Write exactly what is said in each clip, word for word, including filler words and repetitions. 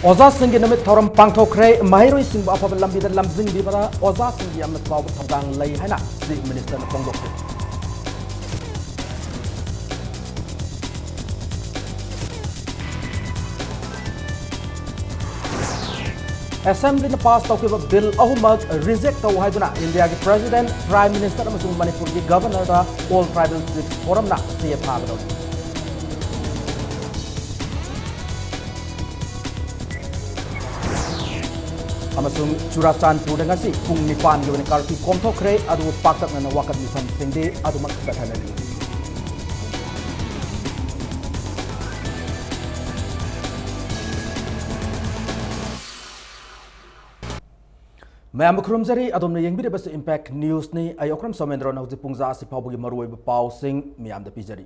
ꯑꯣꯖꯥꯁꯤꯡꯒꯤ ꯅꯨꯃꯤꯠ ꯊꯧꯔꯝ ꯄꯥꯡꯊꯣꯛꯈ꯭ꯔꯦ꯫ ꯃꯍꯩꯔꯣꯏꯁꯤꯡꯕꯨ ꯑꯐꯕ ꯂꯝꯕꯤꯗ ꯂꯝꯖꯤꯡꯕꯤꯕꯗ ꯑꯣꯖꯥꯁꯤꯡꯒꯤ ꯌꯥꯝꯅ ꯆꯥꯎꯕ ꯊꯧꯗꯥꯡ ꯂꯩ ꯍꯥꯏꯅ Chief Minister ꯅ ꯐꯣꯡꯗꯣꯛꯈꯤ꯫ Assembly ꯅ pass ꯇꯧꯈꯤꯕ bill ꯑꯍꯨꯝꯃꯛ reject ꯇꯧ ꯍꯥꯏꯗꯨꯅ ꯏꯟꯗꯤꯌꯥꯒꯤ President, Prime Minister ꯑꯃꯁꯨꯡ ꯃꯅꯤꯄꯨꯔꯒꯤ Governor ꯗ All Tribal Chiefs Forum ꯅ ꯆꯦ ꯊꯥꯒꯗꯧꯔꯤ꯫ ꯑꯃꯁꯨꯡ ꯆꯨꯔꯥꯆꯥꯟꯄꯨꯔꯗ ꯉꯁꯤ ꯄꯨꯡ ꯅꯤꯄꯥꯟꯒꯤ ꯑꯣꯏꯅ curfew ꯀꯣꯝꯊꯣꯛꯈ꯭ꯔꯦ, ꯑꯗꯨꯕꯨ ꯄꯥꯛꯇꯛꯅꯅ ꯋꯥꯀꯠ ꯃꯤꯐꯝꯁꯤꯡꯗꯤ ꯑꯗꯨꯃꯛ ꯆꯠꯊꯅꯔꯤ꯫ ꯃꯌꯥꯝꯕꯨ ꯈꯨꯔꯨꯝꯖꯔꯤ, ꯑꯗꯣꯝꯅ ꯌꯦꯡꯕꯤꯔꯤꯕꯁꯤ Impact News ꯅꯤ꯫ ꯑꯩ ꯑꯣꯀ꯭ꯔꯝ ꯁꯣꯃꯦꯟꯗ꯭ꯔꯣꯅ ꯍꯧꯖꯤꯛ ꯄꯨꯡ ꯖꯥ ꯑꯁꯤ ꯐꯥꯎꯕꯒꯤ ꯃꯔꯨꯑꯣꯏꯕ ꯄꯥꯎꯁꯤꯡ ꯃꯤꯌꯥꯝꯗ ꯄꯤꯖꯔꯤ꯫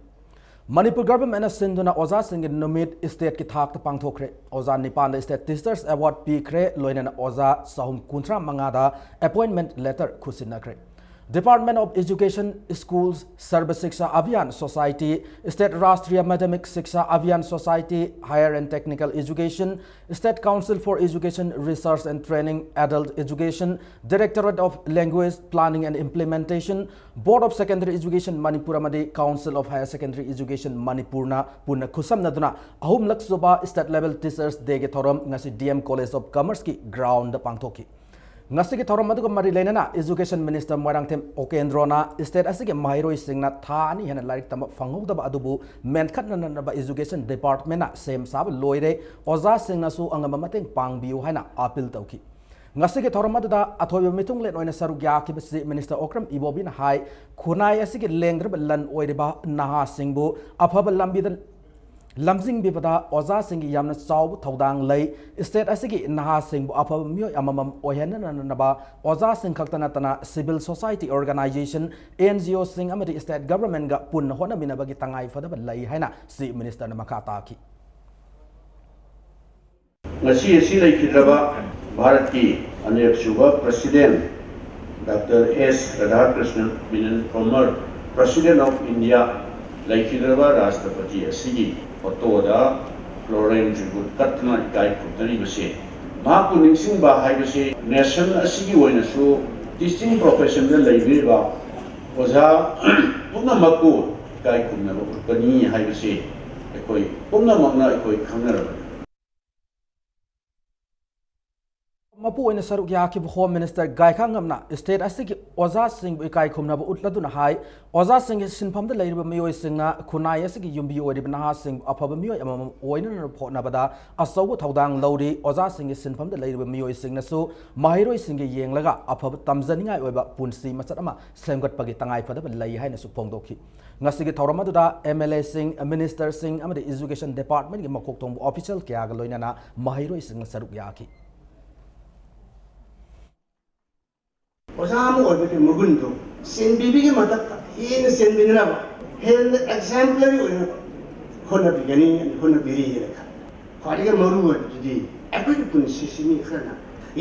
ꯃꯅꯤꯄꯨꯔ Government ꯅ ꯁꯤꯟꯗꯨꯅ ꯑꯣꯖꯥꯁꯤꯡꯒꯤ ꯅꯨꯃꯤꯠ state ꯀꯤ ꯊꯥꯛꯇ ꯄꯥꯡꯊꯣꯛꯈ꯭ꯔꯦ꯫ ꯑꯣꯖꯥ ꯅꯤꯄꯥꯟꯗ State Teachers Award ꯄꯤꯈ꯭ꯔꯦ, ꯂꯣꯏꯅꯅ ꯑꯣꯖꯥ ꯆꯍꯨꯝ ꯀꯨꯟꯊ꯭ꯔꯥ ꯃꯉꯥꯗ appointment letter ꯈꯨꯠꯁꯤꯟꯅꯈ꯭ꯔꯦ꯫ Department of Education, Schools, Sarva Shiksha Abhiyan Society, State Rashtriya Madhyamik Shiksha Abhiyan Society, Higher and Technical Education, State Council for Education, Research and Training, Adult Education, Directorate of Language Planning and Implementation, Board of Secondary Education Manipur ꯑꯃꯗꯤ Council of Higher Secondary Education Manipur ꯅ ꯄꯨꯟꯅ ꯈꯨꯠꯁꯝꯅꯗꯨꯅ ꯑꯍꯨꯝꯂꯛ ꯁꯨꯕ State Level Teachers Day ꯒꯤ ꯊꯧꯔꯝ ꯉꯁꯤ D M College of Commerce ꯀꯤ ground ꯗ ꯄꯥꯡꯊꯣꯛꯈꯤ꯫ ꯉꯁꯤꯒꯤ ꯊꯧꯔꯝ ꯑꯗꯨꯒ ꯃꯔꯤ ꯂꯩꯅꯅ Education Minister ꯃꯣꯏꯔꯥꯡꯊꯦꯝ ꯎꯀꯦꯟꯗ꯭ꯔꯣꯅ state ꯑꯁꯤꯒꯤ ꯃꯍꯩꯔꯣꯏꯁꯤꯡꯅ ꯊꯥ ꯑꯅꯤ ꯍꯦꯟꯅ ꯂꯥꯏꯔꯤꯛ ꯇꯝꯕ ꯐꯪꯍꯧꯗꯕ ꯑꯗꯨꯕꯨ ꯃꯦꯟꯈꯠꯅꯅꯕ Education Department ꯅ ꯁꯦꯝ ꯁꯥꯕ ꯂꯣꯏꯔꯦ, ꯑꯣꯖꯥꯁꯤꯡꯅꯁꯨ ꯑꯉꯝꯕ ꯃꯇꯦꯡ ꯄꯥꯡꯕꯤꯌꯨ ꯍꯥꯏꯅ appeal ꯇꯧꯈꯤ꯫ ꯉꯁꯤꯒꯤ ꯊꯧꯔꯝ ꯑꯗꯨꯗ ꯑꯊꯣꯏꯕ ꯃꯤꯊꯨꯡꯂꯦꯟ ꯑꯣꯏꯅ ꯁꯔꯨꯛ ꯌꯥꯈꯤꯕ Chief Minister ꯑꯣꯀ꯭ꯔꯝ ꯏꯕꯣꯕꯤꯅ ꯍꯥꯏ, ꯈꯨꯟꯅꯥꯏ ꯑꯁꯤꯒꯤ ꯂꯦꯡꯗ꯭ꯔꯕ ꯂꯟ ꯑꯣꯏꯔꯤꯕ ꯅꯍꯥꯁꯤꯡꯕꯨ ꯑꯐꯕ ꯂꯝꯕꯤꯗ ꯂꯝꯖꯤꯡꯕꯤꯕꯗ ꯑꯣꯖꯥꯁꯤꯡꯒꯤ ꯌꯥꯝꯅ ꯆꯥꯎꯕ ꯊꯧꯗꯥꯡ ꯂꯩ꯫ State ꯑꯁꯤꯒꯤ ꯅꯍꯥꯁꯤꯡꯕꯨ ꯑꯐꯕ ꯃꯤꯑꯣꯏ ꯑꯃꯃꯝ ꯑꯣꯏꯍꯟꯅꯅꯕ ꯑꯣꯖꯥꯁꯤꯡ ꯈꯛꯇ ꯅꯠꯇꯅ civil society organization, N G O ꯁꯤꯡ ꯑꯃꯗꯤ state government ꯒ ꯄꯨꯟꯅ ꯍꯣꯠꯅꯃꯤꯟꯅꯕꯒꯤ ꯇꯉꯥꯏ ꯐꯗꯕ ꯂꯩ ꯍꯥꯏꯅ Chief Minister ꯅ ꯃꯈꯥ ꯇꯥꯈꯤ꯫ ꯉꯁꯤ ꯑꯁꯤ ꯂꯩꯈꯤꯗ꯭ꯔꯕ ꯚꯥꯔꯠꯀꯤ ꯑꯅꯤꯔꯛꯁꯨꯕ President Doctor S Radhakrishnan Menon, former President of India, ꯂꯩꯈꯤꯗ꯭ꯔꯕ ꯔꯥꯁꯇ꯭ꯔꯄꯇꯤ ꯑꯁꯤꯒꯤ photo ꯗ ꯂꯣꯔꯦꯟ ꯇ꯭ꯔꯤꯕꯨꯠ ꯀꯠꯇꯨꯅ ꯏꯀꯥꯏ ꯈꯨꯝꯅꯔꯤꯕꯁꯦ, ꯃꯍꯥꯛꯄꯨ ꯅꯤꯡꯁꯤꯡꯕ ꯍꯥꯏꯕꯁꯤ ꯅꯦꯁꯟ ꯑꯁꯤꯒꯤ ꯑꯣꯏꯅꯁꯨ ꯇꯤꯆꯤꯡ ꯄ꯭ꯔꯣꯐꯦꯁꯟꯗ ꯂꯩꯕꯤꯔꯤꯕ ꯑꯣꯖꯥ ꯄꯨꯝꯅꯃꯛꯄꯨ ꯏꯀꯥꯏ ꯈꯨꯝꯅꯕ ꯎꯠꯄꯅꯤ ꯍꯥꯏꯕꯁꯤ ꯑꯩꯈꯣꯏ ꯄꯨꯝꯅꯃꯛꯅ ꯑꯩꯈꯣꯏ ꯈꯪꯅꯔꯕꯅꯤ꯫ ꯃꯄꯨ ꯑꯣꯏꯅ ꯁꯔꯨꯛ ꯌꯥꯈꯤꯕ ꯍꯣꯝ ꯃꯤꯅꯤꯁꯇꯔ ꯒꯥꯏꯈꯥꯉꯝꯅ ꯁ꯭ꯇꯦꯠ ꯑꯁꯤꯒꯤ ꯑꯣꯖꯥꯁꯤꯡꯕꯨ ꯏꯀꯥꯏ ꯈꯨꯝꯅꯕ ꯎꯠꯂꯗꯨꯅ ꯍꯥꯏ, ꯑꯣꯖꯥꯁꯤꯡꯒꯤ ꯁꯤꯟꯐꯝꯗ ꯂꯩꯔꯤꯕ ꯃꯤꯑꯣꯏꯁꯤꯡꯅ ꯈꯨꯟꯅꯥꯏ ꯑꯁꯤꯒꯤ ꯌꯨꯝꯕꯤ ꯑꯣꯏꯔꯤꯕ ꯅꯍꯥꯁꯤꯡꯕꯨ ꯑꯐꯕ ꯃꯤꯑꯣꯏ ꯑꯃꯃꯝ ꯑꯣꯏꯅꯅꯕ ꯍꯣꯠꯅꯕꯗ ꯑꯆꯧꯕ ꯊꯧꯗꯥꯡ ꯂꯧꯔꯤ꯫ ꯑꯣꯖꯥꯁꯤꯡꯒꯤ ꯁꯤꯟꯐꯝꯗ ꯂꯩꯔꯤꯕ ꯃꯤꯑꯣꯏꯁꯤꯡꯅꯁꯨ ꯃꯍꯩꯔꯣꯏꯁꯤꯡꯒꯤ ꯌꯦꯡꯂꯒ ꯑꯐꯕ ꯇꯝꯖꯅꯤꯡꯉꯥꯏ ꯑꯣꯏꯕ ꯄꯨꯟꯁꯤ ꯃꯆꯠ ꯑꯃ ꯁꯦꯝꯒꯠꯄꯒꯤ ꯇꯉꯥꯏꯐꯗꯕ ꯂꯩ ꯍꯥꯏꯅꯁꯨ ꯐꯣꯡꯗꯣꯛꯈꯤ꯫ ꯉꯁꯤꯒꯤ ꯊꯧꯔꯝ ꯑꯗꯨꯗ ꯑꯦꯝ ꯑꯦꯜ ꯑꯦꯁꯤꯡ, ꯃꯤꯅꯤꯁꯇꯔꯁꯤꯡ ꯑꯃꯗꯤ ꯏꯖꯨꯀꯦꯁꯟ ꯗꯤꯄꯥꯔꯠꯃꯦꯟꯒꯤ ꯃꯀꯣꯛ ꯊꯣꯡꯕ ꯑꯣꯐꯤꯁꯤꯌꯦꯜ ꯀꯌꯥꯒ ꯂꯣꯏꯅꯅ ꯃꯍꯩꯔꯣꯏꯁꯤꯡꯅ ꯁꯔꯨꯛ ꯌꯥꯈꯤ꯫ ꯑꯣꯖꯥ ꯑꯃ ꯑꯣꯏꯕꯒꯤ ꯃꯒꯨꯟꯗꯨ ꯆꯦꯟꯕꯤꯕꯒꯤ ꯃꯊꯛꯇ ꯍꯦꯟꯅ ꯆꯦꯟꯕꯤꯅꯅꯕ ꯍꯦꯟꯅ ꯑꯦꯛꯖꯥꯝꯄꯂꯔꯤ ꯑꯣꯏꯅ ꯍꯣꯠꯅꯕꯤꯒꯅꯤ, ꯍꯣꯠꯅꯕꯤꯔꯤꯑꯅ ꯈꯜꯂꯤ꯫ ꯈ꯭ꯋꯥꯏꯗꯒꯤ ꯃꯔꯨ ꯑꯣꯏꯕꯗꯨꯗꯤ ꯑꯩꯈꯣꯏꯒꯤ ꯄꯨꯟꯁꯤꯁꯤ ꯃꯤ ꯈꯔꯅ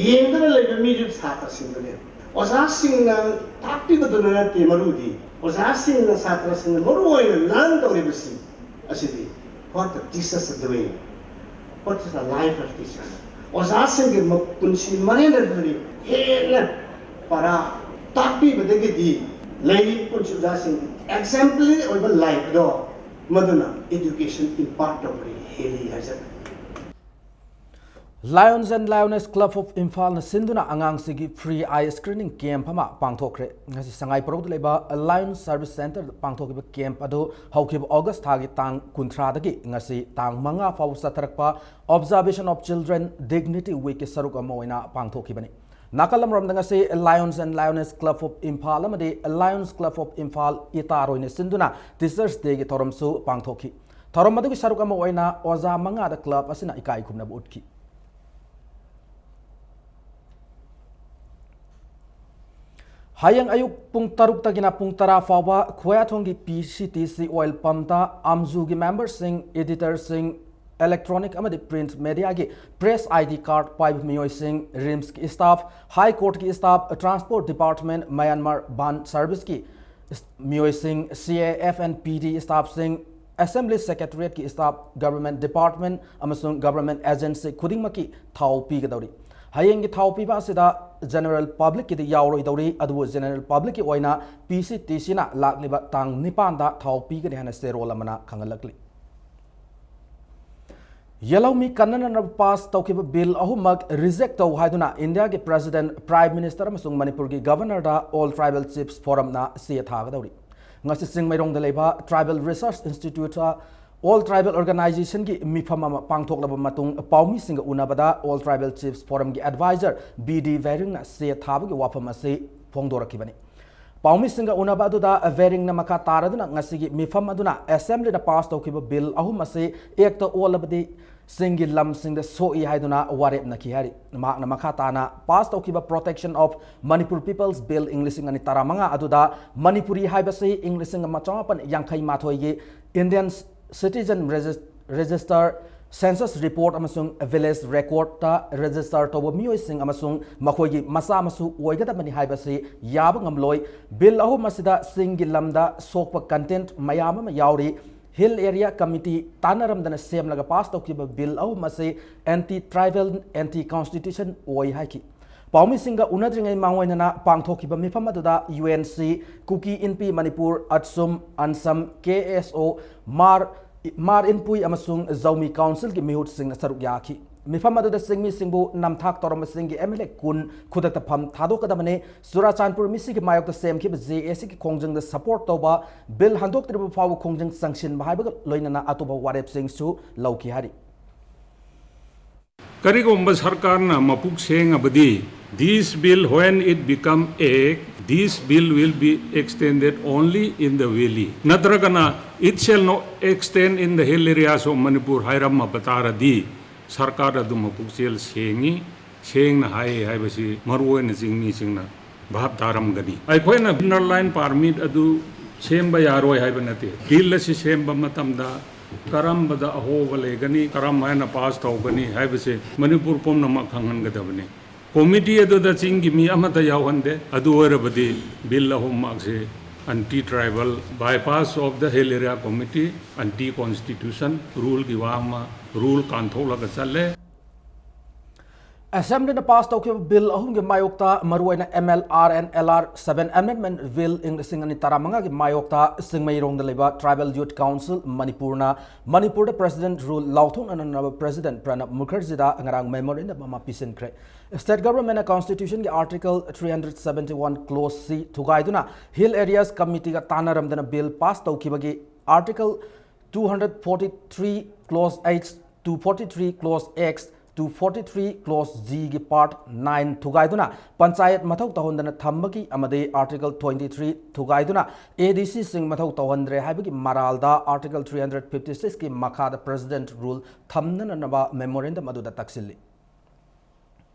ꯌꯦꯡꯗꯨꯅ ꯂꯩꯕ ꯃꯤꯁꯨ ꯁꯥꯇ꯭ꯔꯁꯤꯡꯗꯨꯅꯦ꯫ ꯑꯣꯖꯥꯁꯤꯡꯅ ꯇꯥꯛꯄꯤꯕꯗꯨꯅ ꯅꯠꯇꯦ ꯃꯔꯨꯗꯤ, ꯑꯣꯖꯥꯁꯤꯡꯅ ꯁꯥꯇ꯭ꯔꯁꯤꯡꯅ ꯃꯔꯨ ꯑꯣꯏꯅ ꯂꯔꯟ ꯇꯧꯔꯤꯕꯁꯤ ꯑꯁꯤꯗꯤ what the teachers are doing, what is the life of teachers? ꯑꯣꯖꯥꯁꯤꯡꯒꯤ ꯃ- ꯄꯨꯟꯁꯤ ꯃꯔꯦꯜ ꯑꯗꯨꯗꯤ ꯍꯦꯟꯅ ꯄꯔꯥ ꯇꯥꯛꯄꯤꯕꯗꯒꯤꯗꯤ ꯂꯩꯔꯤꯕ ꯄꯨꯟꯁꯤ ꯑꯣꯖꯥꯁꯤꯡꯒꯤ ꯑꯦꯛꯖꯥꯝꯄꯂꯔꯤ ꯑꯣꯏꯕ ꯂꯥꯏꯐꯇꯣ ꯃꯗꯨꯅ ꯏꯗꯨꯀꯦꯁꯟ ꯏꯝꯄꯥꯔꯠ ꯇꯧꯕꯗꯤ ꯍꯦꯜꯂꯤ ꯍꯥꯏꯖꯔꯤ꯫ Lions and Lioness Club of ꯏꯝꯐꯥꯜꯅ ꯁꯤꯟꯗꯨꯅ ꯑꯉꯥꯡꯁꯤꯡꯒꯤ free eye screening camp ꯑꯃ ꯄꯥꯡꯊꯣꯛꯈ꯭ꯔꯦ꯫ ꯉꯁꯤ ꯁꯉꯥꯏ ꯄ꯭ꯔꯧꯗ ꯂꯩꯕ Lions Service Centreꯗ ꯄꯥꯡꯊꯣꯛꯈꯤꯕ camp ꯑꯗꯨ ꯍꯧꯈꯤꯕ ꯑꯣꯒꯁ ꯊꯥꯒꯤ ꯇꯥꯡ ꯀꯨꯟꯊ꯭ꯔꯥꯗꯒꯤ ꯉꯁꯤ ꯇꯥꯡ ꯃꯉꯥ ꯐꯥꯎꯕ ꯆꯠꯊꯔꯛꯄ Observation of Children Dignity Weekꯀꯤ ꯁꯔꯨꯛ ꯑꯃ ꯑꯣꯏꯅ ꯄꯥꯡꯊꯣꯛꯈꯤꯕꯅꯤ꯫ ꯅꯥꯀꯜ ꯑꯃꯔꯣꯝꯗ ꯉꯁꯤ Lions and Lioness Club of Imphal ꯑꯃꯗꯤ Lions Club of ꯏꯝꯐꯥꯜ ꯏꯇꯥꯔꯣꯏꯅ ꯁꯤꯟꯗꯨꯅ Teachers Dayꯒꯤ ꯊꯧꯔꯝꯁꯨ ꯄꯥꯡꯊꯣꯛꯈꯤ꯫ ꯊꯧꯔꯝ ꯑꯗꯨꯒꯤ ꯁꯔꯨꯛ ꯑꯃ ꯑꯣꯏꯅ ꯑꯣꯖꯥ ꯃꯉꯥꯗ club ꯑꯁꯤꯅ ꯏꯀꯥꯏ ꯈꯨꯝꯅꯕ ꯎꯠꯈꯤ꯫ ꯍꯌꯦꯡ ꯑꯌꯨꯛ ꯄꯨꯡ ꯇꯔꯨꯛꯇꯒꯤꯅ ꯄꯨꯡ ꯇꯔꯥ ꯐꯥꯎꯕ ꯈꯨꯌꯥꯊꯣꯡꯒꯤ P C T C oil pumpꯇ ꯑꯝꯖꯨꯒꯤ memberꯁꯤꯡ, editorꯁꯤꯡ, electronic ꯑꯃꯗꯤ print mediaꯒꯤ press ID card ꯄꯥꯏꯕ ꯃꯤꯑꯣꯏꯁꯤꯡ, RIMSꯀꯤ staff, High Courtꯀꯤ staff, Transport Department, Myanmar Band Serviceꯀꯤ ꯃꯤꯑꯣꯏꯁꯤꯡ, C A F and P D staffꯁꯤꯡ, Assembly Secretariat ꯀꯤ staff, government department ꯑꯃꯁꯨꯡ government agency ꯈꯨꯗꯤꯡꯃꯛꯀꯤ ꯊꯥꯎ ꯄꯤꯒꯗꯧꯔꯤ꯫ ꯍꯌꯦꯡꯒꯤ ꯊꯥꯎ ꯄꯤꯕ ꯑꯁꯤꯗ general public ꯀꯤꯗꯤ ꯌꯥꯎꯔꯣꯏꯗꯧꯔꯤ, ꯑꯗꯨꯕꯨ general public ꯀꯤ ꯑꯣꯏꯅ P C T C ꯅ ꯂꯥꯛꯂꯤꯕ ꯇꯥꯡ ꯅꯤꯄꯥꯟꯗ ꯊꯥꯎ ꯄꯤꯒꯅꯤ ꯍꯥꯏꯅ ꯆꯦꯔꯣꯜ ꯑꯃꯅ ꯈꯪꯍꯜꯂꯛꯂꯤ꯫ ꯌꯦꯜꯍꯧꯃꯤ ꯀꯟꯅꯅꯅꯕ pass ꯇꯧꯈꯤꯕ bill ꯑꯍꯨꯝꯃꯛ reject ꯇꯧ ꯍꯥꯏꯗꯨꯅ ꯏꯟꯗꯤꯌꯥꯒꯤ President, Prime Minister ꯑꯃꯁꯨꯡ ꯃꯅꯤꯄꯨꯔꯒꯤ Governor ꯗ All Tribal Chiefs Forum ꯅ ꯆꯦ ꯊꯥꯒꯗꯧꯔꯤ꯫ ꯉꯁꯤ ꯆꯤꯡꯃꯩꯔꯣꯡꯗ ꯂꯩꯕ Tribal Research Institute ꯇ All Tribal Organization ꯒꯤ ꯃꯤꯐꯝ ꯑꯃ ꯄꯥꯡꯊꯣꯛꯂꯕ ꯃꯇꯨꯡ ꯄꯥꯎꯃꯤꯁꯤꯡꯒ ꯎꯅꯕꯗ All Tribal Chiefs Forum ꯒꯤ advisor B D ꯕꯦꯔꯤꯡꯅ ꯆꯦ ꯊꯥꯕꯒꯤ ꯋꯥꯐꯝ ꯑꯁꯤ ꯐꯣꯡꯗꯣꯔꯛꯈꯤꯕꯅꯤ꯫ ꯄꯥꯎꯃꯤꯁꯤꯡꯒ ꯎꯅꯕ ꯑꯗꯨꯗ ꯕꯦꯔꯤꯡꯅ ꯃꯈꯥ ꯇꯥꯔꯗꯨꯅ ꯉꯁꯤꯒꯤ ꯃꯤꯐꯝ ꯑꯗꯨꯅ Assembly ꯅ pass ꯇꯧꯈꯤꯕ bill ꯑꯍꯨꯝ ꯑꯁꯤ act ꯇ ꯑꯣꯜꯂꯕꯗꯤ ꯆꯤꯡꯒꯤ ꯂꯝꯁꯤꯡꯗ ꯁꯣꯛꯏ ꯍꯥꯏꯗꯨꯅ ꯋꯥꯔꯦꯞꯅꯈꯤ ꯍꯥꯏꯔꯤ꯫ ꯃꯍꯥꯛꯅ ꯃꯈꯥ ꯇꯥꯅ pass ꯇꯧꯈꯤꯕ Protection of Manipur People's Bill ꯏꯪ ꯂꯤꯁꯤꯡ ꯑꯅꯤ ꯇꯔꯥꯃꯉꯥ ꯑꯗꯨꯗ ꯃꯅꯤꯄꯨꯔꯤ ꯍꯥꯏꯕꯁꯤ ꯏꯪ ꯂꯤꯁꯤꯡ ꯑꯃ ꯆꯃꯥꯄꯟ ꯌꯥꯡꯈꯩ ꯃꯥꯊꯣꯏꯒꯤ Indian Citizen Regis-, Register, Census Report ꯑꯃꯁꯨꯡ Village Record ꯇ register ꯇꯧꯕ ꯃꯤꯑꯣꯏꯁꯤꯡ ꯑꯃꯁꯨꯡ ꯃꯈꯣꯏꯒꯤ ꯃꯆꯥ ꯃꯁꯨ ꯑꯣꯏꯒꯗꯕꯅꯤ ꯍꯥꯏꯕꯁꯤ ꯌꯥꯕ ꯉꯝꯂꯣꯏ꯫ Bill ꯑꯍꯨꯝ ꯑꯁꯤꯗ ꯆꯤꯡꯒꯤ ꯂꯝꯗ ꯁꯣꯛꯄ content ꯃꯌꯥꯝ ꯑꯃ ꯌꯥꯎꯔꯤ꯫ Hill Area Committee ꯇꯥꯟꯅꯔꯝꯗꯅ ꯁꯦꯝꯂꯒ pass ꯇꯧꯈꯤꯕ bill ꯑꯍꯨꯝ ꯑꯁꯤ anti tribal, anti constitution ꯑꯣꯏ ꯍꯥꯏꯈꯤ꯫ ꯄꯥꯎꯃꯤꯁꯤꯡꯒ ꯎꯅꯗ꯭ꯔꯤꯉꯩ ꯃꯥꯡꯑꯣꯏꯅꯅ ꯄꯥꯡꯊꯣꯛꯈꯤꯕ ꯃꯤꯐꯝ ꯑꯗꯨꯗ U N C, ꯀꯨꯀꯤ ꯏꯟꯄꯤ ꯃꯅꯤꯄꯨꯔ, ꯑꯠꯁꯨꯝ, ꯑꯟꯁꯝ, K S O, ꯃꯥꯔ, ꯃꯥꯔ ꯏꯟꯄꯨꯏ ꯑꯃꯁꯨꯡ ꯖꯧꯃꯤ council ꯒꯤ ꯃꯤꯍꯨꯠꯁꯤꯡꯅ ꯁꯔꯨꯛ ꯌꯥꯈꯤ꯫ ꯃꯤꯐꯝ ꯑꯗꯨꯗ ꯆꯤꯡꯃꯤꯁꯤꯡꯕꯨ ꯅꯝꯊꯥꯛ ꯇꯧꯔꯝꯕꯁꯤꯡꯒꯤ M L A ꯀꯨꯟ ꯈꯨꯗꯛꯇ ꯐꯝ ꯊꯥꯗꯣꯛꯀꯗꯕꯅꯤ꯫ ꯆꯨꯔꯥꯆꯥꯟꯄꯨꯔ ꯃꯤꯁꯤꯒꯤ ꯃꯥꯌꯣꯛꯇ ꯁꯦꯝꯈꯤꯕ J A C ꯒꯤ ꯈꯣꯡꯖꯪꯗ support ꯇꯧꯕ, bill ꯍꯟꯗꯣꯛꯇ꯭ꯔꯤꯕ ꯐꯥꯎꯕ ꯈꯣꯡꯖꯪ ꯆꯪꯁꯤꯟꯕ ꯍꯥꯏꯕꯒ ꯂꯣꯏꯅꯅ ꯑꯇꯣꯞꯄ ꯋꯥꯔꯦꯞꯁꯤꯡꯁꯨ ꯂꯧꯈꯤ ꯍꯥꯏꯔꯤ꯫ ꯀꯔꯤꯒꯨꯝꯕ ꯁꯔꯀꯥꯔꯅ ꯃꯄꯨꯛ ꯁꯦꯡꯉꯕꯗꯤ, this bill, when it become act, this bill will be extended only in the valley꯫ ꯅꯠꯇ꯭ꯔꯒꯅ, it shall not extend in the hill areas of Manipur ꯍꯥꯏꯔꯝꯃꯕ ꯇꯥꯔꯗꯤ, ꯁꯔꯀꯥꯔ ꯑꯗꯨ ꯃꯄꯨꯛꯆꯦꯜ ꯁꯦꯡꯉꯤ, ꯁꯦꯡꯅ ꯍꯥꯏ ꯍꯥꯏꯕꯁꯤ ꯃꯔꯨꯑꯣꯏꯅ ꯆꯤꯡꯃꯤꯁꯤꯡꯅ ꯚꯥꯞ ꯇꯥꯔꯝꯒꯅꯤ꯫ ꯑꯩꯈꯣꯏꯅ Inner Line Permit ꯑꯗꯨ ꯁꯦꯝꯕ ꯌꯥꯔꯣꯏ ꯍꯥꯏꯕ ꯅꯠꯇꯦ꯫ Bill ꯑꯁꯤ ꯁꯦꯝꯕ ꯃꯇꯝꯗ ꯀꯔꯝꯕꯗ ꯑꯍꯣꯕ ꯂꯩꯒꯅꯤ, ꯀꯔꯝ ꯍꯥꯏꯅ pass ꯇꯧꯒꯅꯤ ꯍꯥꯏꯕꯁꯦ ꯃꯅꯤꯄꯨꯔ ꯄꯨꯝꯅꯃꯛ ꯈꯪꯍꯟꯒꯗꯕꯅꯤ꯫ Committee ꯑꯗꯨꯗ ꯆꯤꯡꯒꯤ ꯃꯤ ꯑꯃꯠꯇ ꯌꯥꯎꯍꯟꯗꯦ꯫ ꯑꯗꯨ ꯑꯣꯏꯔꯕꯗꯤ bill ꯑꯍꯨꯝꯃꯛꯁꯤ Anti tribal, bypass of the Hill Area Committee, anti constitution, ruleꯒꯤ ꯋꯥ ꯑꯃ, rule ꯀꯥꯟꯊꯣꯛꯂꯒ ꯆꯠꯂꯦ꯫ Assemblyꯅ pass ꯇꯧꯈꯤꯕ bill ꯑꯍꯨꯝꯒꯤ ꯃꯥꯌꯣꯛꯇ, ꯃꯔꯨꯑꯣꯏꯅ M L R and L R seven Amendment Bill ꯏꯪ ꯂꯤꯁꯤꯡ ꯑꯅꯤ ꯇꯔꯥꯃꯉꯥꯒꯤ ꯃꯥꯌꯣꯛꯇ ꯆꯤꯡꯃꯩꯔꯣꯡꯗ ꯂꯩꯕ Tribal Youth Council ꯃꯅꯤꯄꯨꯔꯅ ꯃꯅꯤꯄꯨꯔꯗ President Rule ꯂꯥꯎꯊꯣꯛꯅꯅꯕ President Pranab Mukherjeeꯗ ꯉꯔꯥꯡ memorandum ꯑꯃ ꯄꯤꯁꯤꯟꯈ꯭ꯔꯦ꯫ State Governmentꯅ Constitutionꯒꯤ Article three hundred seventy one Clause C ꯊꯨꯒꯥꯏꯗꯨꯅ Hill Areas Committeeꯒ ꯇꯥꯟꯅꯔꯝꯗꯅ bill pass ꯇꯧꯈꯤꯕꯒꯤ Article two hundred forty three Clause H, two forty three Clause X, two forty three Clause Gꯒꯤ part nine ꯊꯨꯒꯥꯏꯗꯨꯅ panchayat ꯃꯊꯧ ꯇꯧꯍꯟꯗꯅ ꯊꯝꯕꯒꯤ ꯑꯃꯗꯤ Article twenty three ꯊꯨꯒꯥꯏꯗꯨꯅ ADCꯁꯤꯡ ꯃꯊꯧ ꯇꯧꯍꯟꯗ꯭ꯔꯦ ꯍꯥꯏꯕꯒꯤ ꯃꯔꯥꯜꯗ Article three hundred fifty sixꯀꯤ ꯃꯈꯥꯗ President Rule ꯊꯝꯅꯅꯕ memorandum ꯑꯗꯨꯗ ꯇꯛꯁꯤꯜꯂꯤ꯫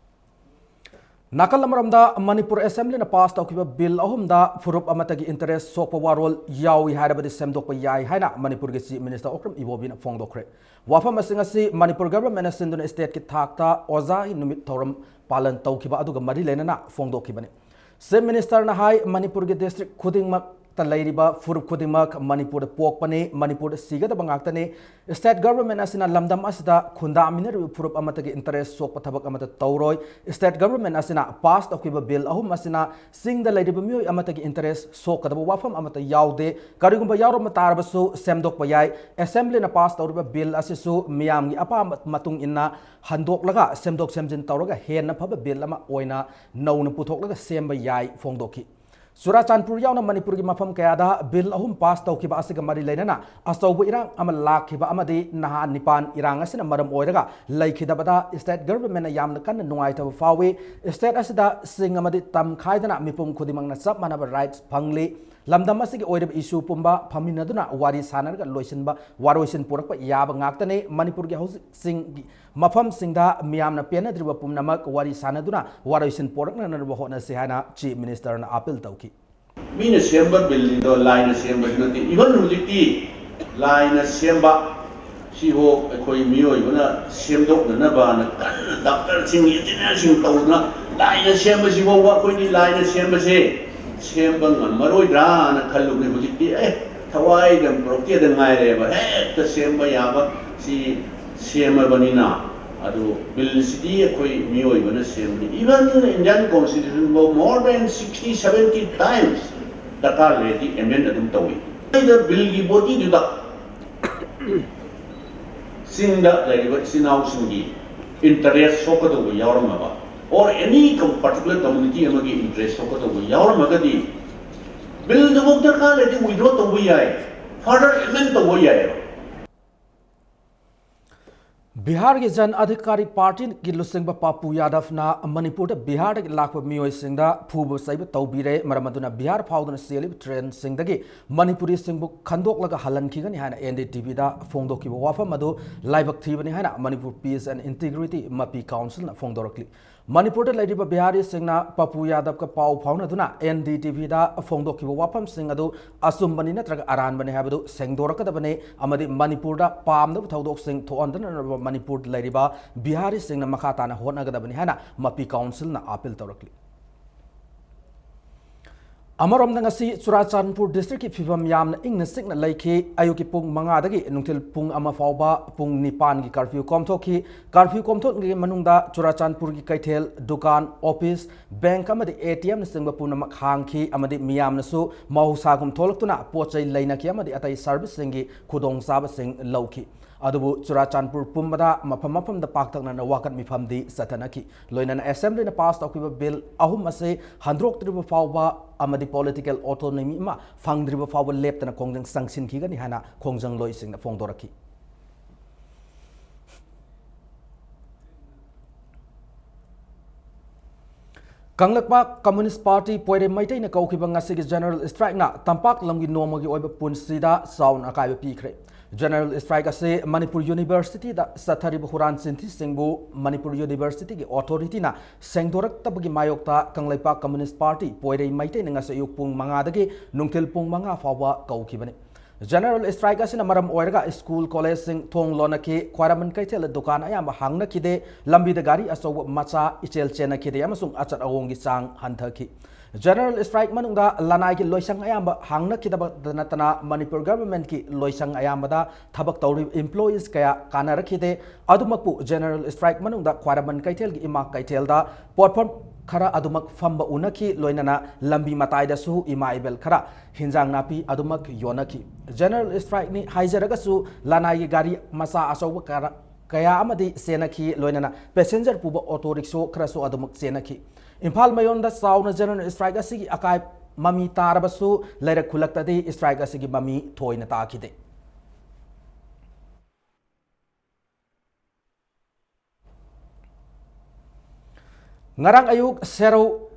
ꯅꯥꯀꯜ ꯑꯃꯔꯣꯝꯗ, ꯃꯅꯤꯄꯨꯔ Assemblyꯅ pass ꯇꯧꯈꯤꯕ bill ꯑꯍꯨꯝꯗ ꯐꯨꯔꯨꯞ ꯑꯃꯠꯇꯒꯤ interest ꯁꯣꯛꯄ ꯋꯥꯔꯣꯜ ꯌꯥꯎꯏ ꯍꯥꯏꯔꯕꯗꯤ ꯁꯦꯝꯗꯣꯛꯄ ꯌꯥꯏ ꯍꯥꯏꯅ ꯃꯅꯤꯄꯨꯔꯒꯤ Chief Minister ꯑꯣꯀ꯭ꯔꯝ ꯏꯕꯣꯕꯤꯅ ꯐꯣꯡꯗꯣꯛꯈ꯭ꯔꯦ꯫ ꯋꯥꯐꯝ ꯑꯁꯤꯡ ꯑꯁꯤ ꯃꯅꯤꯄꯨꯔ governmentꯅ ꯁꯤꯟꯗꯨꯅ stateꯀꯤ ꯊꯥꯛꯇ ꯑꯣꯖꯥꯒꯤ ꯅꯨꯃꯤꯠ ꯊꯧꯔꯝ ꯄꯥꯂꯟ ꯇꯧꯈꯤꯕ ꯑꯗꯨꯒ ꯃꯔꯤ ꯂꯩꯅꯅ ꯐꯣꯡꯗꯣꯛꯈꯤꯕꯅꯤ꯫ Chief Ministerꯅ ꯍꯥꯏ, ꯃꯅꯤꯄꯨꯔꯒꯤ district ꯈꯨꯗꯤꯡꯃꯛꯇ ꯂꯩꯔꯤꯕ ꯐꯨꯔꯨꯞ ꯈꯨꯗꯤꯡꯃꯛ ꯃꯅꯤꯄꯨꯔꯗ ꯄꯣꯛꯄꯅꯤ, ꯃꯅꯤꯄꯨꯔꯗ ꯁꯤꯒꯗꯕ ꯉꯥꯛꯇꯅꯤ꯫ State Government ꯑꯁꯤꯅ ꯂꯝꯗꯝ ꯑꯁꯤꯗ ꯈꯨꯟꯗꯥꯃꯤꯟꯅꯔꯤꯕ ꯐꯨꯔꯨꯞ ꯑꯃꯠꯇꯒꯤ interest ꯁꯣꯛꯄ ꯊꯕꯛ ꯑꯃꯠꯇ ꯇꯧꯔꯣꯏ꯫ State Government ꯑꯁꯤꯅ pass ꯇꯧꯈꯤꯕ bill ꯑꯍꯨꯝ ꯑꯁꯤꯅ ꯆꯤꯡꯗ ꯂꯩꯔꯤꯕ ꯃꯤꯑꯣꯏ ꯑꯃꯠꯇꯒꯤ interest ꯁꯣꯛꯀꯗꯕ ꯋꯥꯐꯝ ꯑꯃꯠꯇ ꯌꯥꯎꯗꯦ꯫ ꯀꯔꯤꯒꯨꯝꯕ ꯌꯥꯎꯔꯝꯕ ꯇꯥꯔꯕꯁꯨ ꯁꯦꯝꯗꯣꯛꯄ ꯌꯥꯏ꯫ Assemblyꯅ pass ꯇꯧꯔꯤꯕ bill ꯑꯁꯤꯁꯨ ꯃꯤꯌꯥꯝꯒꯤ ꯑꯄꯥꯝꯕ ꯃꯇꯨꯡ ꯏꯟꯅ ꯍꯟꯗꯣꯛꯂꯒ ꯁꯦꯝꯗꯣꯛ ꯁꯦꯝꯖꯤꯟ ꯇꯧꯔꯒ ꯍꯦꯟꯅ ꯐꯕ bill ꯑꯃ ꯑꯣꯏꯅ ꯅꯧꯅ ꯄꯨꯊꯣꯛꯂꯒ ꯁꯦꯝꯕ ꯌꯥꯏ ꯐꯣꯡꯗꯣꯛꯈꯤ꯫ ꯆꯨꯔꯥꯆꯥꯟꯄꯨꯔ ꯌꯥꯎꯅ ꯃꯅꯤꯄꯨꯔꯒꯤ ꯃꯐꯝ ꯀꯌꯥꯗ bill ꯑꯍꯨꯝ pass ꯇꯧꯈꯤꯕ ꯑꯁꯤꯒ ꯃꯔꯤ ꯂꯩꯅꯅ ꯑꯆꯧꯕ ꯏꯔꯥꯡ ꯑꯃ ꯂꯥꯛꯈꯤꯕ ꯑꯃꯗꯤ ꯅꯍꯥ ꯅꯤꯄꯥꯟ ꯏꯔꯥꯡ ꯑꯁꯤꯅ ꯃꯔꯝ ꯑꯣꯏꯔꯒ ꯂꯩꯈꯤꯗꯕꯗ state governmentꯅ ꯌꯥꯝꯅ ꯀꯟꯅ ꯅꯨꯡꯉꯥꯏꯇꯕ ꯐꯥꯎꯏ꯫ State ꯑꯁꯤꯗ ꯆꯤꯡ ꯑꯃꯗꯤ ꯇꯝ ꯈꯥꯏꯗꯅ ꯃꯤꯄꯨꯝ ꯈꯨꯗꯤꯡꯃꯛꯅ ꯆꯞ ꯃꯥꯟꯅꯕ rights ꯐꯪꯂꯤ꯫ ꯂꯝꯗꯝ ꯑꯁꯤꯒꯤ ꯑꯣꯏꯔꯤꯕ issue ꯄꯨꯝꯕ ꯐꯝꯃꯤꯟꯅꯗꯨꯅ ꯋꯥꯔꯤ ꯁꯥꯟꯅꯔꯒ ꯂꯣꯏꯁꯤꯟꯕ, ꯋꯥꯔꯣꯏꯁꯤꯟ ꯄꯨꯔꯛꯄ ꯌꯥꯕ ꯉꯥꯛꯇꯅꯤ꯫ ꯃꯅꯤꯄꯨꯔꯒꯤ ꯍꯧꯖꯤꯛ ꯆꯤꯡꯒꯤ ꯃꯐꯝꯁꯤꯡꯗ ꯃꯤꯌꯥꯝꯅ ꯄꯦꯟꯅꯗ꯭ꯔꯤꯕ ꯄꯨꯝꯅꯃꯛ ꯋꯥꯔꯤ ꯁꯥꯟꯅꯗꯨꯅ ꯋꯥꯔꯣꯏꯁꯤꯟ ꯄꯨꯔꯛꯅꯅꯕ ꯍꯣꯠꯅꯁꯤ ꯍꯥꯏꯅ Chief Ministerꯅ appeal ꯇꯧꯈꯤ꯫ ꯃꯤꯅ ꯁꯦꯝꯕ billꯅꯤꯗꯣ, ꯂꯥꯏꯅ ꯁꯦꯝꯕꯗꯤ ꯅꯠꯇꯦ꯫ Even ꯍꯧꯖꯤꯛꯇꯤ ꯂꯥꯏꯅ ꯁꯦꯝꯕ, ꯁꯤꯕꯨ ꯑꯩꯈꯣꯏ ꯃꯤꯑꯣꯏꯕꯅ ꯁꯦꯝꯗꯣꯛꯅꯅꯕꯅ ꯀꯟꯅ doctorꯁꯤꯡ, engineerꯁꯤꯡ ꯇꯧꯗꯅ ꯂꯥꯏꯅ ꯁꯦꯝꯕꯁꯤꯐꯥꯎꯕ ꯑꯩꯈꯣꯏꯗꯤ ꯂꯥꯏꯅ ꯁꯦꯝꯕꯁꯦ ꯁꯦꯝꯕ ꯉꯝꯃꯔꯣꯏꯗ꯭ꯔꯥꯅ ꯈꯜꯂꯨꯕꯅꯤ꯫ ꯍꯧꯖꯤꯛꯇꯤ ꯑꯦ, ꯊꯋꯥꯏꯗ ꯄꯨꯔꯛꯇꯦꯗ ꯉꯥꯏꯔꯦꯕ, ꯍꯦꯛꯇ ꯁꯦꯝꯕ ꯌꯥꯕ ꯁꯤ ꯁꯦꯝꯃꯕꯅꯤꯅ꯫ ꯑꯗꯨ ꯕꯤꯜꯁꯤꯗꯤ ꯑꯩꯈꯣꯏ ꯃꯤꯑꯣꯏꯕꯅ ꯁꯦꯝꯕꯅꯤ꯫ Even Indian Constitution ꯐꯥꯎ more than sixty seventy times ꯗꯔꯀꯥꯔ ꯂꯩꯔꯗꯤ ꯑꯦꯃꯦꯟ ꯑꯗꯨꯝ ꯇꯧꯏ꯫ ꯑꯩꯅ ꯕꯤꯜꯒꯤ ꯕꯣꯗꯤꯗꯨꯗ ꯆꯤꯡꯗ ꯂꯩꯔꯤꯕ ꯏꯆꯤꯟ ꯏꯅꯥꯎꯁꯤꯡꯒꯤ ꯏꯟꯇꯔꯦꯁ ꯁꯣꯛꯀꯗꯧꯕ ꯌꯥꯎꯔꯝꯃꯕ, or any particular community ꯑꯃꯒꯤ ꯏꯟꯇꯔꯦꯁ ꯁꯣꯛꯀꯗꯧꯕ ꯌꯥꯎꯔꯝꯃꯒꯗꯤ, ꯕꯤꯜꯗꯨꯐꯥꯎ ꯗꯔꯀꯥꯔ ꯂꯩꯔꯗꯤ ꯋꯤꯗ꯭ꯔꯣ ꯇꯧꯕ ꯌꯥꯏ, ꯐꯔꯗꯔ ꯑꯦꯃꯦꯟ ꯇꯧꯕ ꯌꯥꯏ꯫ ꯕꯤꯍꯥꯔꯒꯤ ꯖꯟ ꯑꯙꯤꯀꯥꯔꯤ ꯄꯥꯔꯇꯤꯒꯤ ꯂꯨꯆꯤꯡꯕ ꯄꯥꯄꯨ ꯌꯥꯗꯕꯅ ꯃꯅꯤꯄꯨꯔꯗ ꯕꯤꯍꯥꯔꯗꯒꯤ ꯂꯥꯛꯄ ꯃꯤꯑꯣꯏꯁꯤꯡꯗ ꯐꯨꯕ ꯆꯩꯕ ꯇꯧꯕꯤꯔꯦ꯫ ꯃꯔꯝ ꯑꯗꯨꯅ ꯕꯤꯍꯥꯔ ꯐꯥꯎꯗꯨꯅ ꯆꯦꯜꯂꯤꯕ ꯇ꯭ꯔꯦꯟꯁꯤꯡꯗꯒꯤ ꯃꯅꯤꯄꯨꯔꯤꯁꯤꯡꯕꯨ ꯈꯟꯗꯣꯛꯂꯒ ꯍꯜꯍꯟꯈꯤꯒꯅꯤ ꯍꯥꯏꯅ ꯑꯦꯟ ꯗꯤ ꯇꯤ ꯚꯤꯗ ꯐꯣꯡꯗꯣꯛꯈꯤꯕ ꯋꯥꯐꯝ ꯑꯗꯨ ꯂꯥꯏꯕꯛ ꯊꯤꯕꯅꯤ ꯍꯥꯏꯅ ꯃꯅꯤꯄꯨꯔ ꯄꯤꯁ ꯑꯦꯟ ꯏꯟꯇꯤꯒ꯭ꯔꯤꯇꯤ ꯃꯄꯤ ꯀꯥꯎꯟꯁꯤꯜꯅ ꯐꯣꯡꯗꯣꯔꯛꯂꯤ꯫ ꯃꯅꯤꯄꯨꯔꯗ ꯂꯩꯔꯤꯕ ꯕꯤꯍꯥꯔꯤꯁꯤꯡꯅ ꯄꯄꯨ ꯌꯥꯗꯕꯀ ꯄꯥꯎ ꯐꯥꯎꯅꯗꯨꯅ ꯑꯦꯟ ꯗꯤ ꯇꯤ ꯚꯤꯗ ꯐꯣꯡꯗꯣꯛꯈꯤꯕ ꯋꯥꯐꯝꯁꯤꯡ ꯑꯗꯨ ꯑꯆꯨꯝꯕꯅꯤ ꯅꯠꯇ꯭ꯔꯒ ꯑꯔꯥꯟꯕꯅꯤ ꯍꯥꯏꯕꯗꯨ ꯁꯦꯡꯗꯣꯔꯛꯀꯗꯕꯅꯤ ꯑꯃꯗꯤ ꯃꯅꯤꯄꯨꯔꯗ ꯄꯥꯝꯗꯕ ꯊꯧꯗꯣꯛꯁꯤꯡ ꯊꯣꯛꯍꯟꯗꯅꯕ ꯃꯅꯤꯄꯨꯔꯗ ꯂꯩꯔꯤꯕ ꯕꯤꯍꯥꯔꯤꯁꯤꯡꯅ ꯃꯈꯥ ꯇꯥꯅ ꯍꯣꯠꯅꯒꯗꯕꯅꯤ ꯍꯥꯏꯅ ꯃꯄꯤ ꯀꯥꯎꯟꯁꯤꯜꯅ ꯑꯥꯄꯤꯜ ꯇꯧꯔꯛꯂꯤ꯫ ꯑꯃꯔꯣꯝꯗ ꯉꯁꯤ ꯆꯨꯔꯥꯆꯥꯟꯄꯨꯔ ꯗꯤꯁꯇ꯭ꯔꯤꯛꯀꯤ ꯐꯤꯕꯝ ꯌꯥꯝꯅ ꯏꯪꯅ ꯆꯤꯛꯅ ꯂꯩꯈꯤ꯫ ꯑꯌꯨꯛꯀꯤ ꯄꯨꯡ ꯃꯉꯥꯗꯒꯤ ꯅꯨꯡꯊꯤꯜ ꯄꯨꯡ ꯑꯃ ꯐꯥꯎꯕ ꯄꯨꯡ ꯅꯤꯄꯥꯟꯒꯤ ꯀꯔꯐ꯭ꯌꯨ ꯀꯣꯝꯊꯣꯛꯈꯤ꯫ ꯀꯔꯐ꯭ꯌꯨ ꯀꯣꯝꯊꯣꯛꯂꯤꯉꯩꯒꯤ ꯃꯅꯨꯡꯗ ꯆꯨꯔꯥꯆꯥꯟꯄꯨꯔꯒꯤ ꯀꯩꯊꯦꯜ, ꯗꯨꯀꯥꯟ, ꯑꯣꯐꯤꯁ, ꯕꯦꯡꯛ ꯑꯃꯗꯤ ꯑꯦ ꯇꯤ ꯑꯦꯝꯅꯆꯤꯡꯕ ꯄꯨꯝꯅꯃꯛ ꯍꯥꯡꯈꯤ ꯑꯃꯗꯤ ꯃꯤꯌꯥꯝꯅꯁꯨ ꯃꯍꯧꯁꯥꯒꯨꯝ ꯊꯣꯛꯂꯛꯇꯨꯅ ꯄꯣꯠ ꯆꯩ ꯂꯩꯅꯈꯤ ꯑꯃꯗꯤ ꯑꯇꯩ ꯁꯔꯚꯤꯁꯁꯤꯡꯒꯤ ꯈꯨꯗꯣꯡꯆꯥꯕꯁꯤꯡ ꯂꯧꯈꯤ꯫ ꯑꯗꯨꯕꯨ ꯆꯨꯔꯥꯆꯥꯟꯄꯨꯔ ꯄꯨꯝꯕꯗ ꯃꯐꯝ ꯃꯐꯝꯗ ꯄꯥꯛꯇꯛꯅꯅ ꯋꯥꯀꯠ ꯃꯤꯐꯝꯗꯤ ꯆꯠꯊꯅꯈꯤ꯫ ꯂꯣꯏꯅꯅ ꯑꯦꯁꯦꯝꯕ꯭ꯂꯤꯅ ꯄꯥꯁ ꯇꯧꯈꯤꯕ ꯕꯤꯜ ꯑꯍꯨꯝ ꯑꯁꯤ ꯍꯟꯗꯣꯛꯇ꯭ꯔꯤꯕ ꯐꯥꯎꯕ ꯑꯃꯗꯤ ꯄꯣꯂꯤꯇꯤꯀꯦꯜ ꯑꯣꯇꯣꯅꯣꯃꯤ ꯑꯃ ꯐꯪꯗ꯭ꯔꯤꯕ ꯐꯥꯎꯕ ꯂꯦꯞꯇꯅ ꯈꯣꯡꯖꯪ ꯆꯪꯁꯤꯟꯈꯤꯒꯅꯤ ꯍꯥꯏꯅ ꯈꯣꯡꯖꯪꯂꯣꯏꯁꯤꯡꯅ ꯐꯣꯡꯗꯣꯔꯛꯈꯤ꯫ ꯀꯪꯂꯩꯄꯥꯛ ꯀꯝꯃ꯭ꯌꯨꯅꯤꯁ꯭ꯠ ꯄꯥꯔꯇꯤ ꯄꯣꯏꯔꯩ ꯃꯩꯇꯩꯅ ꯀꯧꯈꯤꯕ ꯉꯁꯤꯒꯤ ꯖꯦꯅꯔꯦꯜ ꯁ꯭ꯇ꯭ꯔꯥꯏꯛꯅ ꯇꯝꯄꯥꯛ ꯂꯝꯒꯤ ꯅꯣꯡꯃꯒꯤ ꯑꯣꯏꯕ ꯄꯨꯟꯁꯤꯗ ꯆꯥꯎꯅ ꯑꯀꯥꯏꯕ ꯄꯤꯈ꯭ꯔꯦ꯫ ꯖꯦꯅꯔꯦꯜ ꯁ꯭ꯇ꯭ꯔꯥꯏꯛ ꯑꯁꯤ ꯃꯅꯤꯄꯨꯔ ꯌꯨꯅꯤꯚꯔꯁꯤꯇꯤꯗ ꯆꯠꯊꯔꯤꯕ ꯍꯨꯔꯥꯟ ꯆꯤꯟꯊꯤꯁꯤꯡꯕꯨ ꯃꯅꯤꯄꯨꯔ ꯌꯨꯅꯤꯚꯔꯁꯤꯇꯤꯒꯤ ꯑꯣꯊꯣꯔꯤꯇꯤꯅ ꯁꯦꯡꯗꯣꯔꯛꯇꯕꯒꯤ ꯃꯥꯌꯣꯛꯇ ꯀꯪꯂꯩꯄꯥꯛ ꯀꯝꯃ꯭ꯌꯨꯅꯤꯁ꯭ꯠ ꯄꯥꯔꯇꯤ ꯄꯣꯏꯔꯩ ꯃꯩꯇꯩꯅ ꯉꯁꯤ ꯑꯌꯨꯛ ꯄꯨꯡ ꯃꯉꯥꯗꯒꯤ ꯅꯨꯡꯊꯤꯜ ꯄꯨꯡ ꯃꯉꯥ ꯐꯥꯎꯕ ꯀꯧꯈꯤꯕꯅꯤ꯫ General strike ꯑꯁꯤꯅ ꯃꯔꯝ ꯑꯣꯏꯔꯒ ꯁ꯭ꯀꯨꯜ, ꯀꯣꯂꯦꯖꯁꯤꯡ ꯊꯣꯡ ꯂꯣꯟꯅꯈꯤ, ꯈ꯭ꯋꯥꯏꯔꯝꯕꯟ ꯀꯩꯊꯦꯜꯗ ꯗꯨꯀꯥꯟ ꯑꯌꯥꯝꯕ ꯍꯥꯡꯅꯈꯤꯗꯦ, ꯂꯝꯕꯤꯗ ꯒꯥꯔꯤ ꯑꯆꯧꯕ ꯃꯆꯥ ꯏꯆꯦꯜ ꯆꯦꯟꯅꯈꯤꯗꯦ ꯑꯃꯁꯨꯡ ꯑꯆꯠ ꯑꯋꯣꯡꯒꯤ ꯆꯥꯡ ꯍꯟꯊꯈꯤ꯫ General strike ꯃꯅꯨꯡꯗ ꯂꯅꯥꯏꯒꯤ ꯂꯣꯏꯁꯪ ꯑꯌꯥꯝꯕ ꯍꯥꯡꯅꯈꯤꯗꯕꯇ ꯅꯠꯇꯅ ꯃꯅꯤꯄꯨꯔ governmentꯀꯤ ꯂꯣꯏꯁꯪ ꯑꯌꯥꯝꯕꯗ ꯊꯕꯛ ꯇꯧꯔꯤꯕ employees ꯀꯌꯥ ꯀꯥꯟꯅꯔꯛꯈꯤꯗꯦ꯫ ꯑꯗꯨꯃꯛꯄꯨ general strike ꯃꯅꯨꯡꯗ ꯈ꯭ꯋꯥꯏꯔꯝꯕꯟ ꯀꯩꯊꯦꯜꯒꯤ ꯏꯃꯥ ꯀꯩꯊꯦꯜꯗ ꯄꯣꯠꯐꯝ ꯈꯔ ꯑꯗꯨꯃꯛ ꯐꯝꯕ ꯎꯅꯈꯤ, ꯂꯣꯏꯅꯅ ꯂꯝꯕꯤ ꯃꯇꯥꯏꯗꯁꯨ ꯏꯃꯥ ꯏꯕꯦꯜ ꯈꯔ ꯍꯤꯟꯖꯥꯡ ꯅꯥꯄꯤ ꯑꯗꯨꯃꯛ ꯌꯣꯟꯅꯈꯤ꯫ General strikeꯅꯤ ꯍꯥꯏꯖꯔꯒꯁꯨ ꯂꯅꯥꯏꯒꯤ ꯒꯥꯔꯤ ꯃꯆꯥ ꯑꯆꯧꯕ ꯀꯔ-, ꯀꯌꯥ ꯑꯃꯗꯤ ꯆꯦꯟꯅꯈꯤ, ꯂꯣꯏꯅꯅ passenger ꯄꯨꯕ auto rickshaw ꯈꯔꯁꯨ ꯑꯗꯨꯃꯛ ꯆꯦꯟꯅꯈꯤ꯫ ꯏꯝꯐꯥꯜ ꯃꯌꯣꯟꯗ ꯆꯥꯎꯅ general strike ꯑꯁꯤꯒꯤ ꯑꯀꯥꯏ ꯃꯃꯤ ꯇꯥꯔꯕꯁꯨ ꯂꯩꯔꯛ ꯈꯨꯜꯂꯛꯇꯗꯤ strike ꯑꯁꯤꯒꯤ ꯃꯃꯤ ꯊꯣꯏꯅ ꯇꯥꯈꯤꯗꯦ꯫ ꯉꯔꯥꯡ ꯑꯌꯨꯛ ꯁꯦꯔꯧ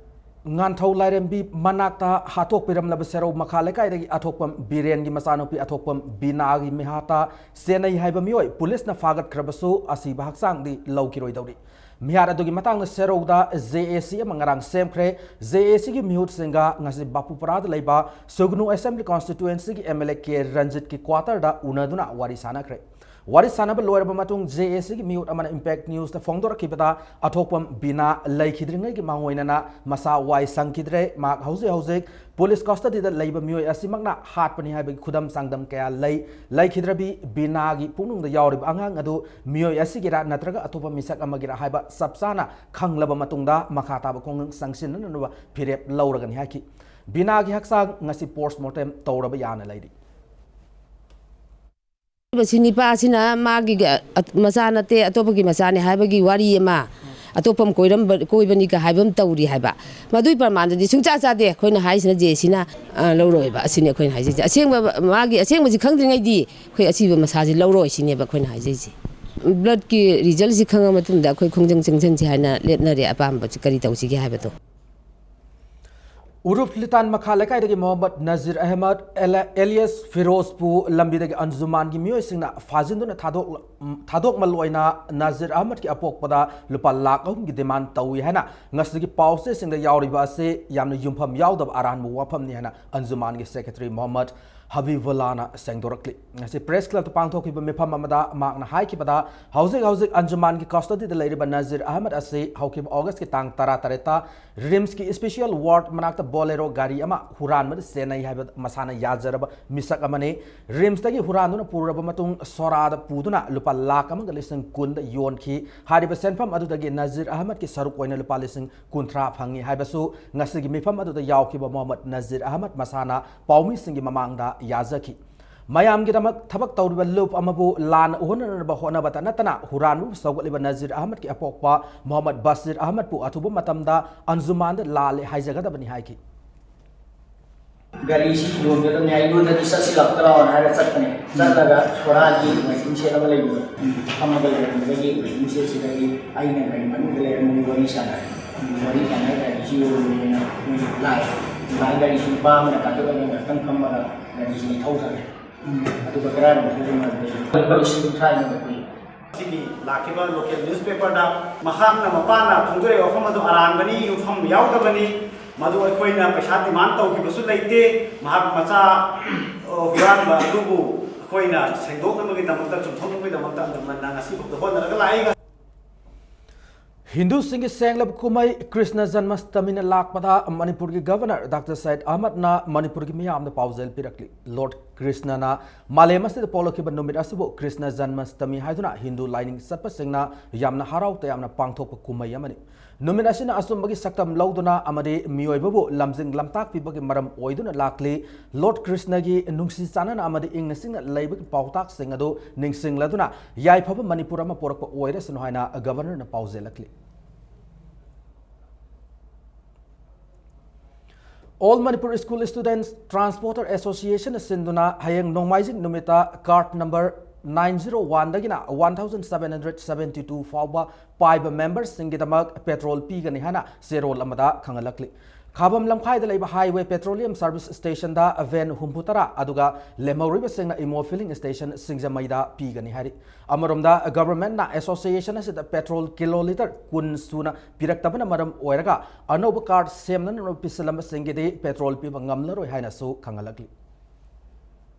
ꯉꯥꯟꯊꯧ ꯂꯥꯏꯔꯦꯝꯕꯤ ꯃꯅꯥꯛꯇ ꯍꯥꯠꯇꯣꯛꯄꯤꯔꯝꯂꯕ ꯁꯦꯔꯧ ꯃꯈꯥ ꯂꯩꯀꯥꯏꯗꯒꯤ ꯑꯊꯣꯛꯄꯝ ꯕꯤꯔꯦꯟꯒꯤ ꯃꯆꯥꯅꯨꯄꯤ ꯑꯊꯣꯛꯄꯝ ꯕꯤꯅꯥꯒꯤ ꯃꯤꯍꯥꯠꯇ ꯆꯦꯟꯅꯩ ꯍꯥꯏꯕ ꯃꯤꯑꯣꯏ ꯄꯨꯂꯤꯁꯅ ꯐꯥꯒꯠꯈ꯭ꯔꯕꯁꯨ ꯑꯁꯤꯕ ꯍꯛꯆꯥꯡꯗꯤ ꯂꯧꯈꯤꯔꯣꯏꯗꯧꯔꯤ꯫ ꯃꯤꯍꯥꯠ ꯑꯗꯨꯒꯤ ꯃꯇꯥꯡꯗ ꯁꯦꯔꯧꯗ J A C ꯑꯃ ꯉꯔꯥꯡ ꯁꯦꯝꯈ꯭ꯔꯦ꯫ J A Cꯒꯤ ꯃꯤꯍꯨꯠꯁꯤꯡꯒ ꯉꯁꯤ ꯕꯥꯄꯨꯄꯔꯥꯗ ꯂꯩꯕ ꯁꯨꯒꯅꯨ Assembly Constituencyꯒꯤ M L A K ꯔꯟꯖꯤꯠꯀꯤ quarterꯗ ꯎꯅꯗꯨꯅ ꯋꯥꯔꯤ ꯁꯥꯟꯅꯈ꯭ꯔꯦ꯫ ꯋꯥꯔꯤ ꯁꯥꯟꯅꯕ ꯂꯣꯏꯔꯕ ꯃꯇꯨꯡ J A Cꯒꯤ ꯃꯤꯍꯨꯠ ꯑꯃꯅ Impact Newsꯇ ꯐꯣꯡꯗꯣꯔꯛꯈꯤꯕꯗ, ꯑꯊꯣꯛꯄꯝ ꯕꯤꯅꯥ ꯂꯩꯈꯤꯗ꯭ꯔꯤꯉꯩꯒꯤ ꯃꯥꯡꯑꯣꯏꯅꯅ ꯃꯁꯥ ꯋꯥꯏ ꯁꯪꯈꯤꯗ꯭ꯔꯦ꯫ ꯃꯍꯥꯛ ꯍꯧꯖꯤꯛ ꯍꯧꯖꯤꯛ ꯄꯨꯂꯤꯁ custody ꯗ ꯂꯩꯕ ꯃꯤꯑꯣꯏ ꯑꯁꯤꯃꯛꯅ ꯍꯥꯠꯄꯅꯤ ꯍꯥꯏꯕꯒꯤ ꯈꯨꯗꯝ ꯆꯥꯡꯗꯝ ꯀꯌꯥ ꯂꯩ꯫ ꯂꯩꯈꯤꯗ꯭ꯔꯕꯤ ꯕꯤꯅꯥꯒꯤ ꯄꯨꯛꯅꯨꯡꯗ ꯌꯥꯎꯔꯤꯕ ꯑꯉꯥꯡ ꯑꯗꯨ ꯃꯤꯑꯣꯏ ꯑꯁꯤꯒꯤꯔ ꯅꯠꯇ꯭ꯔꯒ ꯑꯇꯣꯞꯄ ꯃꯤꯁꯛ ꯑꯃꯒꯤꯔ ꯍꯥꯏꯕ ꯆꯞ ꯆꯥꯅ ꯈꯪꯂꯕ ꯃꯇꯨꯡꯗ ꯃꯈꯥ ꯇꯥꯕ ꯈꯣꯡꯖꯪ ꯆꯪꯁꯤꯟꯅꯅꯕ ꯐꯤꯔꯦꯞ ꯂꯧꯔꯒꯅꯤ ꯍꯥꯏꯈꯤ꯫ ꯕꯤꯅꯥꯒꯤ ꯍꯛꯆꯥꯡ ꯉꯁꯤ post mortem ꯇꯧꯔꯕ ꯌꯥꯅ ꯂꯩꯔꯤ꯫ ꯃꯁꯤ ꯅꯤꯄꯥꯁꯤꯅ ꯃꯥꯒꯤ ꯒ-, ꯑ-, ꯃꯆꯥ ꯅꯠꯇꯦ, ꯑꯇꯣꯞꯄꯒꯤ ꯃꯆꯥꯅꯦ ꯍꯥꯏꯕꯒꯤ ꯋꯥꯔꯤ ꯑꯃ, ꯑꯇꯣꯞꯄ ꯑꯃ ꯀꯣꯏꯔꯝꯕ, ꯀꯣꯏꯕꯅꯤꯒ ꯍꯥꯏꯕ ꯑꯃ ꯇꯧꯔꯤ ꯍꯥꯏꯕ꯫ ꯃꯗꯨꯒꯤ ꯄ꯭ꯔꯃꯥꯟꯗꯨꯗꯤ ꯁꯨꯡꯆꯥ ꯆꯥꯗꯦ꯫ ꯑꯩꯈꯣꯏꯅ ꯍꯥꯏꯁꯤꯅ J A Cꯅ, ꯑ, ꯂꯧꯔꯣꯏꯕ꯫ ꯑꯁꯤꯅꯤ ꯑꯩꯈꯣꯏꯅ ꯍꯥꯏꯖꯩꯁꯦ꯫ ꯑꯁꯦꯡꯕ, ꯃꯥꯒꯤ ꯑꯁꯦꯡꯕꯁꯤ ꯈꯪꯗ꯭ꯔꯤꯉꯩꯗꯤ ꯑꯩꯈꯣꯏ ꯑꯁꯤꯕ ꯃꯁꯥꯁꯤ ꯂꯧꯔꯣꯏ ꯁꯤꯅꯦꯕ ꯑꯩꯈꯣꯏꯅ ꯍꯥꯏꯖꯩꯁꯦ꯫ Bloodꯀꯤ resultꯁꯤ ꯈꯪꯉ ꯃꯇꯨꯡꯗ ꯑꯩꯈꯣꯏ ꯈꯣꯡꯖꯪ ꯆꯪꯁꯤꯟꯁꯤ ꯍꯥꯏꯅ ꯂꯦꯞꯅꯔꯦ, ꯑꯄꯥꯝꯕꯁꯤ ꯀꯔꯤ ꯇꯧꯁꯤꯒꯦ ꯍꯥꯏꯕꯗꯣ꯫ ꯎꯔꯨꯞ ꯂꯤꯇꯥꯟ ꯃꯈꯥ ꯂꯩꯀꯥꯏꯗꯒꯤ ꯃꯣꯍꯝꯃꯗ ꯅꯖꯤꯔ ꯑꯍꯃꯗ ꯑꯦꯂ-, alias ꯐꯤꯔꯣꯖꯄꯨ ꯂꯝꯕꯤꯗꯒꯤ ꯑꯟꯖꯨꯃꯥꯟꯒꯤ ꯃꯤꯑꯣꯏꯁꯤꯡꯅ ꯐꯥꯖꯤꯟꯗꯨꯅ ꯊꯥꯗꯣꯛ-, ꯊꯥꯗꯣꯛꯃꯜ ꯑꯣꯏꯅ ꯅꯖꯤꯔ ꯑꯍꯃꯗꯀꯤ ꯑꯄꯣꯛꯄꯗ ꯂꯨꯄꯥ ꯂꯥꯈ ꯑꯍꯨꯝꯒꯤ demand ꯇꯧꯏ ꯍꯥꯏꯅ ꯉꯁꯤꯒꯤ ꯄꯥꯎꯆꯦꯁꯤꯡꯗ ꯌꯥꯎꯔꯤꯕ ꯑꯁꯤ ꯌꯥꯝꯅ ꯌꯨꯝꯐꯝ ꯌꯥꯎꯗꯕ ꯑꯔꯥꯟꯕ ꯋꯥꯐꯝꯅꯤ ꯍꯥꯏꯅ ꯑꯟꯖꯨꯃꯥꯟꯒꯤ secretary ꯃꯣꯍꯝꯃꯗ ꯍꯕꯤꯕꯨꯜꯂꯥꯅ ꯁꯦꯡꯗꯣꯔꯛꯂꯤ꯫ ꯉꯁꯤ ꯄ꯭ꯔꯦꯁ ꯀ꯭ꯂꯕꯇ ꯄꯥꯡꯊꯣꯛꯈꯤꯕ ꯃꯤꯐꯝ ꯑꯃꯗ ꯃꯍꯥꯛꯅ ꯍꯥꯏꯈꯤꯕꯗ, ꯍꯧꯖꯤꯛ ꯍꯧꯖꯤꯛ ꯑꯟꯖꯨꯃꯥꯟꯒꯤ ꯀꯁꯇꯗꯤꯗ ꯂꯩꯔꯤꯕ ꯅꯖꯤꯔ ꯑꯍꯃꯗ ꯑꯁꯤ ꯍꯧꯈꯤꯕ ꯑꯣꯒꯁꯀꯤ ꯇꯥꯡ ꯇꯔꯥꯇꯔꯦꯠꯇ ꯔꯤꯝꯁꯀꯤ ꯏꯁꯄꯤꯁꯤꯌꯦꯜ ꯋꯥꯔꯗ ꯃꯅꯥꯛꯇ ꯕꯣꯂꯦꯔꯣ ꯒꯥꯔꯤ ꯑꯃ ꯍꯨꯔꯥꯟꯕꯗ ꯆꯦꯟꯅꯩ ꯍꯥꯏꯕ ꯃꯁꯥꯅ ꯌꯥꯖꯔꯕ ꯃꯤꯁꯛ ꯑꯃꯅꯤ꯫ ꯔꯤꯝꯁꯇꯒꯤ ꯍꯨꯔꯥꯟꯗꯨꯅ ꯄꯨꯔꯕ ꯃꯇꯨꯡ ꯁꯣꯔꯥꯗ ꯄꯨꯗꯨꯅ ꯂꯨꯄꯥ ꯂꯥꯈ ꯑꯃꯒ ꯂꯤꯁꯤꯡ ꯀꯨꯟꯗ ꯌꯣꯟꯈꯤ꯫ ꯍꯥꯏꯔꯤꯕ ꯁꯦꯟꯐꯝ ꯑꯗꯨꯗꯒꯤ ꯅꯖꯤꯔ ꯑꯍꯃꯗꯀꯤ ꯁꯔꯨꯛ ꯑꯣꯏꯅ ꯂꯨꯄꯥ ꯂꯤꯁꯤꯡ ꯀꯨꯟꯊ꯭ꯔꯥ ꯐꯪꯉꯤ ꯍꯥꯏꯕꯁꯨ ꯉꯁꯤꯒꯤ ꯃꯤꯐꯝ ꯑꯗꯨꯗ ꯌꯥꯎꯈꯤꯕ ꯃꯣꯍꯝꯃꯗ ꯅꯖꯤꯔ ꯑꯍꯃꯗ ꯃꯁꯥꯅ ꯄꯥꯎꯃꯤꯁꯤꯡꯒꯤ ꯃꯃꯥꯡꯗ ꯌꯥꯖꯈꯤ꯫ ꯃꯌꯥꯝꯒꯤꯗꯃꯛ ꯊꯕꯛ ꯇꯧꯔꯤꯕ ꯂꯨꯞ ꯑꯃꯕꯨ ꯂꯥꯟꯅ ꯎꯍꯟꯅꯅꯕ ꯍꯣꯠꯅꯕꯇ ꯅꯠꯇꯅ ꯍꯨꯔꯥꯟꯕꯕꯨ ꯁꯧꯒꯠꯂꯤꯕ ꯅꯖꯤꯔ ꯑꯍꯃꯗꯀꯤ ꯑꯄꯣꯛꯄ ꯃꯣꯍꯝꯃꯗ ꯕꯁꯤꯔ ꯑꯍꯃꯗꯄꯨ ꯑꯊꯨꯕ ꯃꯇꯝꯗ ꯑꯟꯖꯨꯃꯥꯟꯗ ꯂꯥꯜꯂꯦ ꯍꯥꯏꯖꯒꯗꯕꯅꯤ ꯍꯥꯏꯈꯤ꯫ ꯒꯥꯔꯤꯁꯤ ꯌꯣꯟꯒꯗꯕꯅꯤ, ꯑꯩꯉꯣꯟꯗꯗꯤ ꯆꯠꯁꯤꯜꯂꯛꯇ꯭ꯔꯣꯅ ꯍꯥꯏꯔ ꯆꯠꯄꯅꯦ꯫ ꯆꯠꯂꯒ ꯁꯣꯔꯥꯒꯤ ꯋꯦꯇꯤꯡ ꯁꯦꯗ ꯑꯃ ꯂꯩꯕꯗꯣ, ꯐꯝꯃꯒ ꯂꯩꯔꯝꯕꯗꯒꯤ ꯋꯦꯇꯤꯡ ꯁꯦꯗꯁꯤꯗꯒꯤ ꯑꯩꯅ ꯒꯥꯔꯤ ꯃꯅꯨꯡꯗ ꯂꯩꯔꯝꯕꯒꯤ ꯋꯥꯔꯤ ꯁꯥꯟꯅꯔꯦ꯫ ꯋꯥꯔꯤ ꯁꯥꯟꯅꯔ ꯒꯥꯔꯤꯁꯤ ꯌꯣꯜꯂꯣꯏꯅ ꯃꯣꯏ ꯂꯥꯛꯑꯦ꯫ ꯑꯗꯨꯃꯥꯏꯅ ꯒꯥꯔꯤꯁꯤ ꯅꯨꯄꯥ ꯑꯃꯅ ꯀꯥꯈꯠꯂꯒ ꯉꯥꯛꯇꯪ ꯐꯝꯃꯒ ꯒꯥꯔꯤꯁꯤ ꯊꯧꯊꯔꯦ꯫ ꯑꯗꯨꯒ ꯀꯗꯥꯏꯗ ꯊꯧꯔꯤꯅꯣ ꯍꯥꯏꯕꯗꯁꯨ ꯂꯨꯄꯥ ꯂꯤꯁꯤꯡ ꯀꯨꯟꯊ꯭ꯔꯥ ꯑꯩꯉꯣꯟꯗ ꯄꯤ꯫ ꯉꯁꯤꯒꯤ ꯂꯥꯛꯈꯤꯕ ꯂꯣꯀꯦꯜ ꯅ꯭ꯌꯨꯁꯄꯦꯄꯔꯗ ꯃꯍꯥꯛꯅ ꯃꯄꯥꯅ ꯐꯣꯡꯗꯣꯔꯛꯏ ꯋꯥꯐꯝ ꯑꯗꯨ ꯑꯔꯥꯟꯕꯅꯤ, ꯌꯨꯝꯐꯝ ꯌꯥꯎꯗꯕꯅꯤ꯫ ꯃꯗꯨ ꯑꯩꯈꯣꯏꯅ ꯄꯩꯁꯥ ꯗꯤꯃꯥꯟ ꯇꯧꯈꯤꯕꯁꯨ ꯂꯩꯇꯦ꯫ ꯃꯍꯥꯛ ꯃꯆꯥ, ꯑ, ꯍꯨꯔꯥꯟꯕ ꯑꯗꯨꯕꯨ ꯑꯩꯈꯣꯏꯅ ꯁꯦꯡꯗꯣꯛꯅꯕꯒꯤꯗꯃꯛꯇ, ꯆꯨꯝꯊꯣꯛꯅꯕꯒꯤꯗꯃꯛꯇ ꯑꯟꯖꯨꯃꯟꯅ ꯉꯁꯤ ꯐꯥꯎꯗ ꯍꯣꯠꯅꯔꯒ ꯂꯥꯛꯏ꯫ ꯍꯤꯟꯗꯨꯁꯤꯡꯒꯤ ꯁꯦꯡꯂꯕ ꯀꯨꯝꯍꯩ ꯀ꯭ꯔꯤꯁꯅ ꯖꯟꯃꯁꯇꯃꯤꯅ ꯂꯥꯛꯄꯗ ꯃꯅꯤꯄꯨꯔꯒꯤ ꯒꯚꯔꯅꯔ ꯗꯥꯛꯇꯔ ꯁꯌꯤꯗ ꯑꯍꯃꯗꯅ ꯃꯅꯤꯄꯨꯔꯒꯤ ꯃꯤꯌꯥꯝꯗ ꯄꯥꯎꯖꯦꯜ ꯄꯤꯔꯛꯂꯤ꯫ ꯂꯣꯔꯗ ꯀ꯭ꯔꯤꯁꯅꯅ ꯃꯥꯂꯦꯝ ꯑꯁꯤꯗ ꯄꯣꯛꯂꯛꯈꯤꯕ ꯅꯨꯃꯤꯠ ꯑꯁꯤꯕꯨ ꯀ꯭ꯔꯤꯁꯅ ꯖꯟꯃꯁꯇꯃꯤ ꯍꯥꯏꯗꯨꯅ ꯍꯤꯟꯗꯨ ꯂꯥꯏꯅꯤꯡ ꯆꯠꯄꯁꯤꯡꯅ ꯌꯥꯝꯅ ꯍꯔꯥꯎ ꯇꯌꯥꯝꯅ ꯄꯥꯡꯊꯣꯛꯄ ꯀꯨꯝꯍꯩ ꯑꯃꯅꯤ꯫ ꯅꯨꯃꯤꯠ ꯑꯁꯤꯅ ꯑꯆꯨꯝꯕꯒꯤ ꯁꯛꯇꯝ ꯂꯧꯗꯨꯅ ꯑꯃꯗꯤ ꯃꯤꯑꯣꯏꯕꯕꯨ ꯂꯝꯖꯤꯡ ꯂꯝꯇꯥꯛꯄꯤꯕꯒꯤ ꯃꯔꯝ ꯑꯣꯏꯗꯨꯅ ꯂꯥꯛꯂꯤ꯫ ꯂꯣꯔꯗ ꯀ꯭ꯔꯤꯁꯅꯒꯤ ꯅꯨꯡꯁꯤ ꯆꯥꯟꯅꯅ ꯑꯃꯗꯤ ꯏꯪꯅ ꯆꯤꯛꯅ ꯂꯩꯕꯒꯤ ꯄꯥꯎꯇꯥꯛꯁꯤꯡ ꯑꯗꯨ ꯅꯤꯡꯁꯤꯡꯂꯗꯨꯅ ꯌꯥꯏꯐꯕ ꯃꯅꯤꯄꯨꯔ ꯑꯃ ꯄꯣꯔꯛꯄ ꯑꯣꯏꯔꯁꯅꯨ ꯍꯥꯏꯅ ꯒꯚꯔꯅꯔꯅ ꯄꯥꯎꯖꯦꯜꯂꯛꯂꯤ꯫ All Manipur School Students Transporter Association ꯁꯤꯟꯗꯨꯅ ꯍꯌꯦꯡ ꯅꯣꯡꯃꯥꯏꯖꯤꯡ ꯅꯨꯃꯤꯠꯇ card number nine zero one ꯗꯒꯤꯅ one thousand seven hundred seventy two ꯐꯥꯎꯕ ꯄꯥꯏꯕ ꯃꯦꯝꯕꯔꯁꯤꯡꯒꯤꯗꯃꯛ ꯄꯦꯇ꯭ꯔꯣꯜ ꯄꯤꯒꯅꯤ ꯍꯥꯏꯅ ꯆꯦꯔꯣꯜ ꯑꯃꯗ ꯈꯪꯍꯜꯂꯛꯂꯤ꯫ ꯈꯥꯕꯝ ꯂꯝꯈꯥꯏꯗ ꯂꯩꯕ Highway Petroleum Service Stationꯗ ꯚꯦꯟ ꯍꯨꯝꯐꯨ ꯇꯔꯥ ꯑꯗꯨꯒ ꯂꯦꯝꯍꯧꯔꯤꯕꯁꯤꯡꯅ ꯏꯃꯣ ꯐꯤꯂꯤꯡ ꯁ꯭ꯇꯦꯁꯟ ꯁꯤꯡꯖꯃꯩꯗ ꯄꯤꯒꯅꯤ ꯍꯥꯏꯔꯤ꯫ ꯑꯃꯔꯣꯝꯗ, ꯒꯚꯔꯟꯃꯦꯟꯠꯅ ꯑꯦꯁꯣꯁꯤꯌꯦꯁꯟ ꯑꯁꯤꯗ ꯄꯦꯇ꯭ꯔꯣꯜ ꯀꯤꯂꯣ ꯂꯤꯇꯔ ꯀꯨꯟ ꯁꯨꯅ ꯄꯤꯔꯛꯇꯕꯅ ꯃꯔꯝ ꯑꯣꯏꯔꯒ ꯑꯅꯧꯕ ꯀꯥꯔꯗ ꯁꯦꯝꯅꯅꯕ ꯄꯤꯁꯤꯜꯂꯝꯕꯁꯤꯡꯒꯤꯗꯤ ꯄꯦꯇ꯭ꯔꯣꯜ ꯄꯤꯕ ꯉꯝꯂꯔꯣꯏ ꯍꯥꯏꯅꯁꯨ ꯈꯪꯍꯜꯂꯛꯂꯤ꯫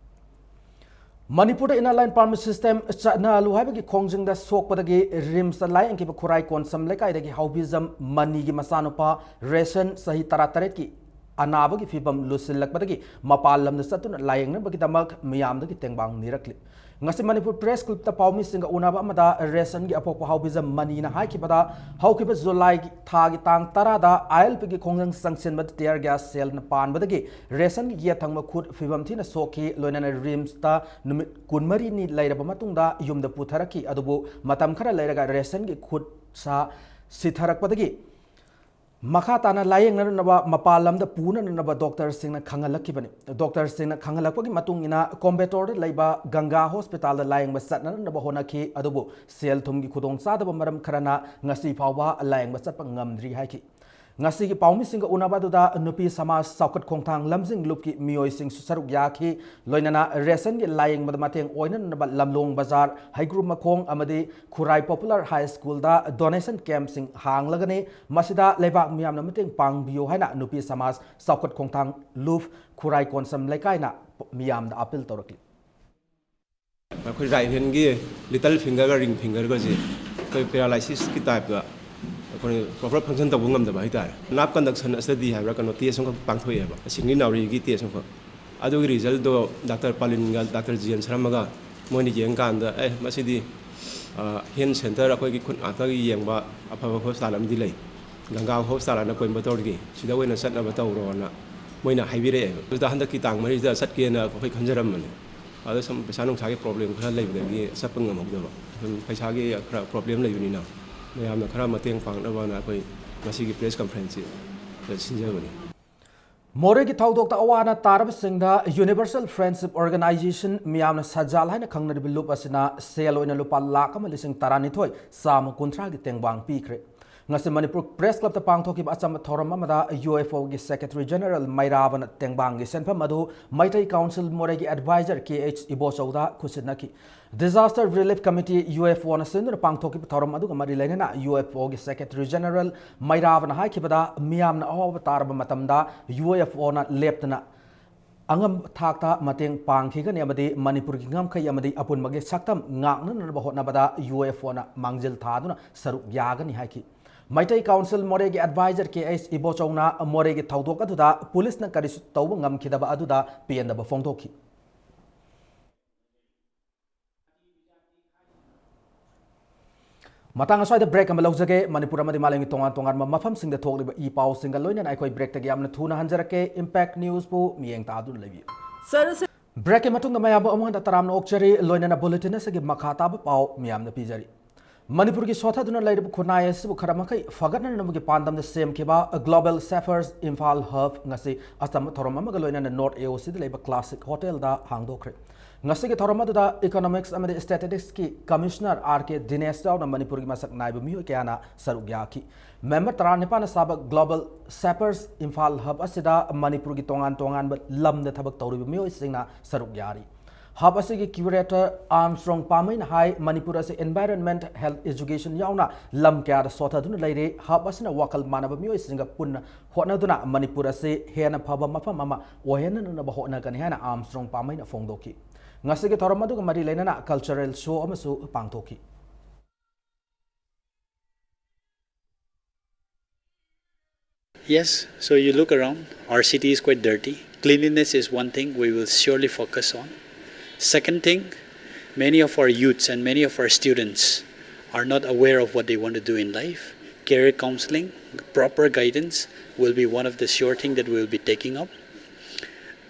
ꯃꯅꯤꯄꯨꯔꯗ Inner Line Permit System ꯆꯠꯅꯍꯜꯂꯨ ꯍꯥꯏꯕꯒꯤ ꯈꯣꯡꯖꯪꯗ ꯁꯣꯛꯄꯗꯒꯤ ꯔꯤꯝꯁꯇ ꯂꯥꯌꯦꯡꯈꯤꯕ ꯈꯨꯔꯥꯏ ꯀꯣꯟꯁꯝ ꯂꯩꯀꯥꯏꯗꯒꯤ ꯍꯥꯎꯕꯤꯖꯝ ꯃꯅꯤꯒꯤ ꯃꯆꯥꯅꯨꯄꯥ ꯔꯦꯁꯟ, ꯆꯍꯤ ꯇꯔꯥꯇꯔꯦꯠꯀꯤ, ꯑꯅꯥꯕꯒꯤ ꯐꯤꯕꯝ ꯂꯨꯁꯤꯜꯂꯛꯄꯗꯒꯤ ꯃꯄꯥꯟ ꯂꯝꯗ ꯆꯠꯇꯨꯅ ꯂꯥꯌꯦꯡꯅꯕꯒꯤꯗꯃꯛ ꯃꯤꯌꯥꯝꯗꯒꯤ ꯇꯦꯡꯕꯥꯡ ꯅꯤꯔꯛꯂꯤ꯫ ꯉꯁꯤ ꯃꯅꯤꯄꯨꯔ Press Clubꯇ ꯄꯥꯎꯃꯤꯁꯤꯡꯒ ꯎꯅꯕ ꯑꯃꯗ ꯔꯦꯁꯟꯒꯤ ꯑꯄꯣꯛꯄ ꯍꯥꯎꯕꯤꯖꯝ ꯃꯅꯤꯅ ꯍꯥꯏꯈꯤꯕꯗ, ꯍꯧꯈꯤꯕ ꯖꯨꯂꯥꯏꯒꯤ ꯊꯥꯒꯤ ꯇꯥꯡ ꯇꯔꯥꯗ ILPꯒꯤ ꯈꯣꯡꯖꯪ ꯆꯪꯁꯤꯟꯕꯗ tear gas shellꯅ ꯄꯥꯟꯕꯗꯒꯤ ꯔꯦꯁꯟꯒꯤ ꯌꯦꯠ ꯊꯪꯕ ꯈꯨꯠ ꯐꯤꯕꯝ ꯊꯤꯅ ꯁꯣꯛꯈꯤ꯫ ꯂꯣꯏꯅꯅ ꯔꯤꯝꯁꯇ ꯅꯨꯃꯤꯠ ꯀꯨꯟꯃꯔꯤꯅꯤ ꯂꯩꯔꯕ ꯃꯇꯨꯡꯗ ꯌꯨꯝꯗ ꯄꯨꯊꯔꯛꯈꯤ꯫ ꯑꯗꯨꯕꯨ ꯃꯇꯝ ꯈꯔ ꯂꯩꯔꯒ ꯔꯦꯁꯟꯒꯤ ꯈꯨꯠ ꯁꯥ ꯁꯤꯊꯔꯛꯄꯗꯒꯤ ꯃꯈꯥ ꯇꯥꯅ ꯂꯥꯌꯦꯡꯅꯅꯕ ꯃꯄꯥꯟ ꯂꯝꯗ ꯄꯨꯅꯅꯕ ꯗꯣꯛꯇꯔꯁꯤꯡꯅ ꯈꯪꯍꯜꯂꯛꯈꯤꯕꯅꯤ꯫ ꯗꯣꯛꯇꯔꯁꯤꯡꯅ ꯈꯪꯍꯜꯂꯛꯄꯒꯤ ꯃꯇꯨꯡ ꯏꯟꯅ ꯀꯣꯝꯕꯦꯇꯣꯔꯗ ꯂꯩꯕ ꯒꯪꯒꯥ ꯍꯣꯁꯄꯤꯇꯥꯜꯗ ꯂꯥꯌꯦꯡꯕ ꯆꯠꯅꯅꯕ ꯍꯣꯠꯅꯈꯤ꯫ ꯑꯗꯨꯕꯨ ꯁꯦꯜ ꯊꯨꯝꯒꯤ ꯈꯨꯗꯣꯡꯆꯥꯗꯕ ꯃꯔꯝ ꯈꯔꯅ ꯉꯁꯤ ꯐꯥꯎꯕ ꯂꯥꯌꯦꯡꯕ ꯆꯠꯄ ꯉꯝꯗ꯭ꯔꯤ ꯍꯥꯏꯈꯤ꯫ ꯉꯁꯤꯒꯤ ꯄꯥꯎꯃꯤꯁꯤꯡꯒ ꯎꯅꯕ ꯑꯗꯨꯗ ꯅꯨꯄꯤ ꯁꯃꯥꯖ ꯆꯥꯎꯈꯠ ꯈꯣꯡꯊꯥꯡ ꯂꯝꯖꯤꯡ ꯂꯨꯞꯀꯤ ꯃꯤꯑꯣꯏꯁꯤꯡꯁꯨ ꯁꯔꯨꯛ ꯌꯥꯈꯤ꯫ ꯂꯣꯏꯅꯅ ꯔꯦꯁꯟꯒꯤ ꯂꯥꯌꯦꯡꯕꯗ ꯃꯇꯦꯡ ꯑꯣꯏꯅꯅꯕ ꯂꯝꯂꯣꯡ ꯕꯖꯥꯔ, ꯍꯩꯒ꯭ꯔꯨ ꯃꯈꯣꯡ ꯑꯃꯗꯤ ꯈꯨꯔꯥꯏ Popular High Schoolꯗ donation campꯁꯤꯡ ꯍꯥꯡꯂꯒꯅꯤ꯫ ꯃꯁꯤꯗ ꯂꯩꯕꯥꯛ ꯃꯤꯌꯥꯝꯅ ꯃꯇꯦꯡ ꯄꯥꯡꯕꯤꯌꯨ ꯍꯥꯏꯅ ꯅꯨꯄꯤ ꯁꯃꯥꯖ ꯆꯥꯎꯈꯠ ꯈꯣꯡꯊꯥꯡ ꯂꯨꯞ ꯈꯨꯔꯥꯏ ꯀꯣꯟꯁꯝ ꯂꯩꯀꯥꯏꯅ ꯃꯤꯌꯥꯝꯗ appeal ꯇꯧꯔꯛꯂꯤ꯫ ꯑꯩꯈꯣꯏ right handꯒꯤ little fingerꯒ ring fingerꯒꯁꯦ ꯑꯩꯈꯣꯏ paralysis typeꯇ ꯑꯩꯈꯣꯏ proper function ꯇꯧꯕ ꯉꯝꯗꯕ ꯍꯥꯏꯇꯥꯔꯦ꯫ Nerve conduction study ꯍꯥꯏꯕ꯭ꯔꯥ, ꯀꯩꯅꯣ, test ꯑꯃꯈꯛ ꯄꯥꯡꯊꯣꯛꯑꯦꯕ, ꯁꯤꯡꯂꯤ ꯅꯥꯎꯔꯤꯒꯤ test ꯑꯃꯈꯛ꯫ ꯑꯗꯨꯒꯤ resultꯗꯣ Doctor ꯄꯥꯂꯤꯟꯒ Doctor ꯖꯤ ꯑꯦꯟ ꯁꯔꯃꯒ ꯃꯣꯏꯅ ꯌꯦꯡꯀꯥꯟꯗ, ꯑꯦ, ꯃꯁꯤꯗꯤ hand center, ꯑꯩꯈꯣꯏꯒꯤ ꯈꯨꯠ ꯉꯥꯛꯇꯒꯤ ꯌꯦꯡꯕ ꯑꯐꯕ hospital ꯑꯃꯗꯤ ꯂꯩ, ꯒꯪꯒꯥ hospital ꯍꯥꯏꯅ ꯀꯣꯏꯝꯕꯇꯣꯔꯒꯤ, ꯁꯤꯗ ꯑꯣꯏꯅ ꯆꯠꯅꯕ ꯇꯧꯔꯣꯅ ꯃꯣꯏꯅ ꯍꯥꯏꯕꯤꯔꯛꯑꯦꯕ꯫ ꯑꯗꯨꯗ ꯍꯟꯗꯛꯀꯤ ꯇꯥꯡ ꯃꯔꯤꯁꯤꯗ ꯆꯠꯀꯦꯅ ꯑꯩꯈꯣꯏ ꯈꯟꯖꯔꯝꯕꯅꯦ꯫ ꯑꯗꯣ ꯁꯨꯝ ꯄꯩꯁꯥ ꯅꯨꯡꯁꯥꯒꯤ problem ꯈꯔ ꯂꯩꯕꯗꯒꯤ ꯆꯠꯄ ꯉꯝꯍꯧꯗꯕ꯫ ꯁꯨꯝ ꯄꯩꯁꯥꯒꯤ ꯈꯔ problem ꯂꯩꯕꯅꯤꯅ ꯃꯌꯥꯝꯅ ꯈꯔ ꯃꯇꯦꯡ ꯄꯥꯡꯅꯕꯅ ꯑꯩꯈꯣꯏ ꯉꯁꯤꯒꯤ press conferenceꯁꯤ ꯁꯤꯟꯖꯕꯅꯤ꯫ ꯃꯣꯔꯦꯒꯤ ꯊꯧꯗꯣꯛꯇ ꯑꯋꯥ ꯑꯅꯥ ꯇꯥꯔꯕꯁꯤꯡꯗ Universal Friendship Organization ꯃꯤꯌꯥꯝꯅ ꯁꯖꯥꯜ ꯍꯥꯏꯅ ꯈꯪꯅꯔꯤꯕ ꯂꯨꯞ ꯑꯁꯤꯅ ꯁꯦꯜ ꯑꯣꯏꯅ ꯂꯨꯄꯥ ꯂꯥꯈ ꯑꯃ ꯂꯤꯁꯤꯡ ꯇꯔꯥꯅꯤꯊꯣꯏ ꯆꯥꯝꯃ ꯀꯨꯟꯊ꯭ꯔꯥꯒꯤ ꯇꯦꯡꯕꯥꯡ ꯄꯤꯈ꯭ꯔꯦ꯫ ꯉꯁꯤ ꯃꯅꯤꯄꯨꯔ Press Clubꯇ ꯄꯥꯡꯊꯣꯛꯈꯤꯕ ꯑꯆꯝꯕ ꯊꯧꯔꯝ ꯑꯃꯗ UFOꯒꯤ Secretary General ꯃꯩꯔꯥꯕꯅ ꯇꯦꯡꯕꯥꯡꯒꯤ ꯁꯦꯟꯐꯝ ꯑꯗꯨ ꯃꯩꯇꯩ Council ꯃꯣꯔꯦꯒꯤ Advisor ꯀꯦ ꯑꯩꯆ ꯏꯕꯣꯆꯧꯗ ꯈꯨꯠꯁꯤꯟꯅꯈꯤ꯫ Disaster Relief Committee, UFOꯅ ꯁꯤꯟꯗꯨꯅ ꯄꯥꯡꯊꯣꯛꯈꯤꯕ ꯊꯧꯔꯝ ꯑꯗꯨꯒ ꯃꯔꯤ ꯂꯩꯅꯅ UFOꯒꯤ Secretary General ꯃꯩꯔꯥꯕꯅ ꯍꯥꯏꯈꯤꯕꯗ, ꯃꯤꯌꯥꯝꯅ ꯑꯋꯥꯕ ꯇꯥꯔꯕ ꯃꯇꯝꯗ UFOꯅ ꯂꯦꯞꯇꯅ ꯑꯉꯝꯕ ꯊꯥꯛꯇ ꯃꯇꯦꯡ ꯄꯥꯡꯈꯤꯒꯅꯤ ꯑꯃꯗꯤ ꯃꯅꯤꯄꯨꯔꯒꯤ ꯉꯝꯈꯩ ꯑꯃꯗꯤ ꯑꯄꯨꯟꯕꯒꯤ ꯁꯛꯇꯝ ꯉꯥꯛꯅꯅꯕ ꯍꯣꯠꯅꯕꯗ UFOꯅ ꯃꯥꯡꯖꯤꯜ ꯊꯥꯗꯨꯅ ꯁꯔꯨꯛ ꯌꯥꯒꯅꯤ ꯍꯥꯏꯈꯤ꯫ ꯃꯩꯇꯩ ꯀꯥꯎꯟꯁꯤꯜ ꯃꯣꯔꯦꯒꯤ ꯑꯦꯗꯚꯥꯏꯖꯔ ꯀꯦ ꯑꯩꯆ ꯏꯕꯣꯆꯧꯅ ꯃꯣꯔꯦꯒꯤ ꯊꯧꯗꯣꯛ ꯑꯗꯨꯗ ꯄꯨꯂꯤꯁꯅ ꯀꯔꯤꯁꯨ ꯇꯧꯕ ꯉꯝꯈꯤꯗꯕ ꯑꯗꯨꯗ ꯄꯦꯟꯗꯕ ꯐꯣꯡꯗꯣꯛꯈꯤ꯫ ꯃꯇꯥꯡ ꯑꯁ꯭ꯋꯥꯏꯗ ꯕ꯭ꯔꯦꯛ ꯑꯃ ꯂꯧꯖꯒꯦ꯫ ꯃꯅꯤꯄꯨꯔ ꯑꯃꯗꯤ ꯃꯥꯂꯦꯝꯒꯤ ꯇꯣꯉꯥꯟ ꯇꯣꯉꯥꯟꯕ ꯃꯐꯝꯁꯤꯡꯗ ꯊꯣꯛꯂꯤꯕ ꯏ ꯄꯥꯎꯁꯤꯡꯒ ꯂꯣꯏꯅꯅ ꯑꯩꯈꯣꯏ ꯕ꯭ꯔꯦꯛꯇꯒꯤ ꯌꯥꯝꯅ ꯊꯨꯅ ꯍꯟꯖꯔꯛꯀꯦ꯫ ꯏꯝꯄꯦꯛ ꯅ꯭ꯌꯨꯁꯄꯨ ꯃꯤꯠꯌꯦꯡ ꯇꯥꯗꯨꯅ ꯂꯩꯕꯤꯌꯨ꯫ Sir, sir. ꯕ꯭ꯔꯦꯛꯀꯤ ꯃꯇꯨꯡꯗ ꯃꯌꯥꯝꯕꯨ ꯑꯃꯨꯛ ꯍꯟꯅ ꯇꯔꯥꯝꯅ ꯑꯣꯛꯆꯔꯤ꯫ ꯂꯣꯏꯅꯅ ꯕꯨꯂꯦꯇꯤꯟ ꯑꯁꯤꯒꯤ ꯃꯈꯥ ꯇꯥꯕ ꯄꯥꯎ ꯃꯤꯌꯥꯝꯗ ꯄꯤꯖꯔꯤ꯫ ꯃꯅꯤꯄꯨꯔꯒꯤ ꯁꯣꯊꯗꯨꯅ ꯂꯩꯔꯤꯕ ꯈꯨꯟꯅꯥꯏ ꯑꯁꯤꯕꯨ ꯈꯔ ꯃꯈꯩ ꯐꯒꯠꯅꯅꯕꯒꯤ ꯄꯥꯟꯗꯝꯗ ꯁꯦꯝꯈꯤꯕ Global Sappers Imphal Hub ꯉꯁꯤ ꯑꯆꯝꯕ ꯊꯧꯔꯝ ꯑꯃꯒ ꯂꯣꯏꯅꯅ North AOCꯗ ꯂꯩꯕ Classic Hotelꯗ ꯍꯥꯡꯗꯣꯛꯈ꯭ꯔꯦ꯫ ꯉꯁꯤꯒꯤ ꯊꯧꯔꯝ ꯑꯗꯨꯗ Economics ꯑꯃꯗꯤ Statisticsꯀꯤ Commissioner R K Dinesh ꯌꯥꯎꯅ ꯃꯅꯤꯄꯨꯔꯒꯤ ꯃꯁꯛ ꯅꯥꯏꯕ ꯃꯤꯑꯣꯏ ꯀꯌꯥꯅ ꯁꯔꯨꯛ ꯌꯥꯈꯤ꯫ ꯃꯦꯝꯕꯔ ꯇꯔꯥꯅꯤꯄꯥꯟꯅ ꯁꯥꯕ Global Sappers Imphal Hub ꯑꯁꯤꯗ ꯃꯅꯤꯄꯨꯔꯒꯤ ꯇꯣꯉꯥꯟ ꯇꯣꯉꯥꯟꯕ ꯂꯝꯗ ꯊꯕꯛ ꯇꯧꯔꯤꯕ ꯃꯤꯑꯣꯏꯁꯤꯡꯅ ꯁꯔꯨꯛ ꯌꯥꯔꯤ꯫ Hub ꯑꯁꯤꯒꯤ curator Armstrong ꯄꯥꯃꯩꯅ ꯍꯥꯏ, ꯃꯅꯤꯄꯨꯔ ꯑꯁꯤ environment, health, education ꯌꯥꯎꯅ ꯂꯝ ꯀꯌꯥꯗ ꯁꯣꯊꯗꯨꯅ ꯂꯩꯔꯤ꯫ Hub ꯑꯁꯤꯅ ꯋꯥꯈꯜ ꯃꯥꯟꯅꯕ ꯃꯤꯑꯣꯏꯁꯤꯡꯒ ꯄꯨꯟꯅ ꯍꯣꯠꯅꯗꯨꯅ ꯃꯅꯤꯄꯨꯔ ꯑꯁꯤ ꯍꯦꯟꯅ ꯐꯕ ꯃꯐꯝ ꯑꯃ ꯑꯣꯏꯍꯟꯅꯅꯕ ꯍꯣꯠꯅꯒꯅꯤ ꯍꯥꯏꯅ Armstrong ꯄꯥꯃꯩꯅ ꯐꯣꯡꯗꯣꯛꯈꯤ꯫ ꯉꯁꯤꯒꯤ ꯊꯧꯔꯝ ꯑꯗꯨꯒ ꯃꯔꯤ ꯂꯩꯅꯅ cultural show ꯑꯃꯁꯨ ꯄꯥꯡꯊꯣꯛꯈꯤ꯫ Yes, so you look around, our city is quite dirty. Cleanliness is one thing we will surely focus on. Second thing, many of our youths and many of our students are not aware of what they want to do in life. Career counseling, proper guidance will be one of the sure thing that we will be taking up.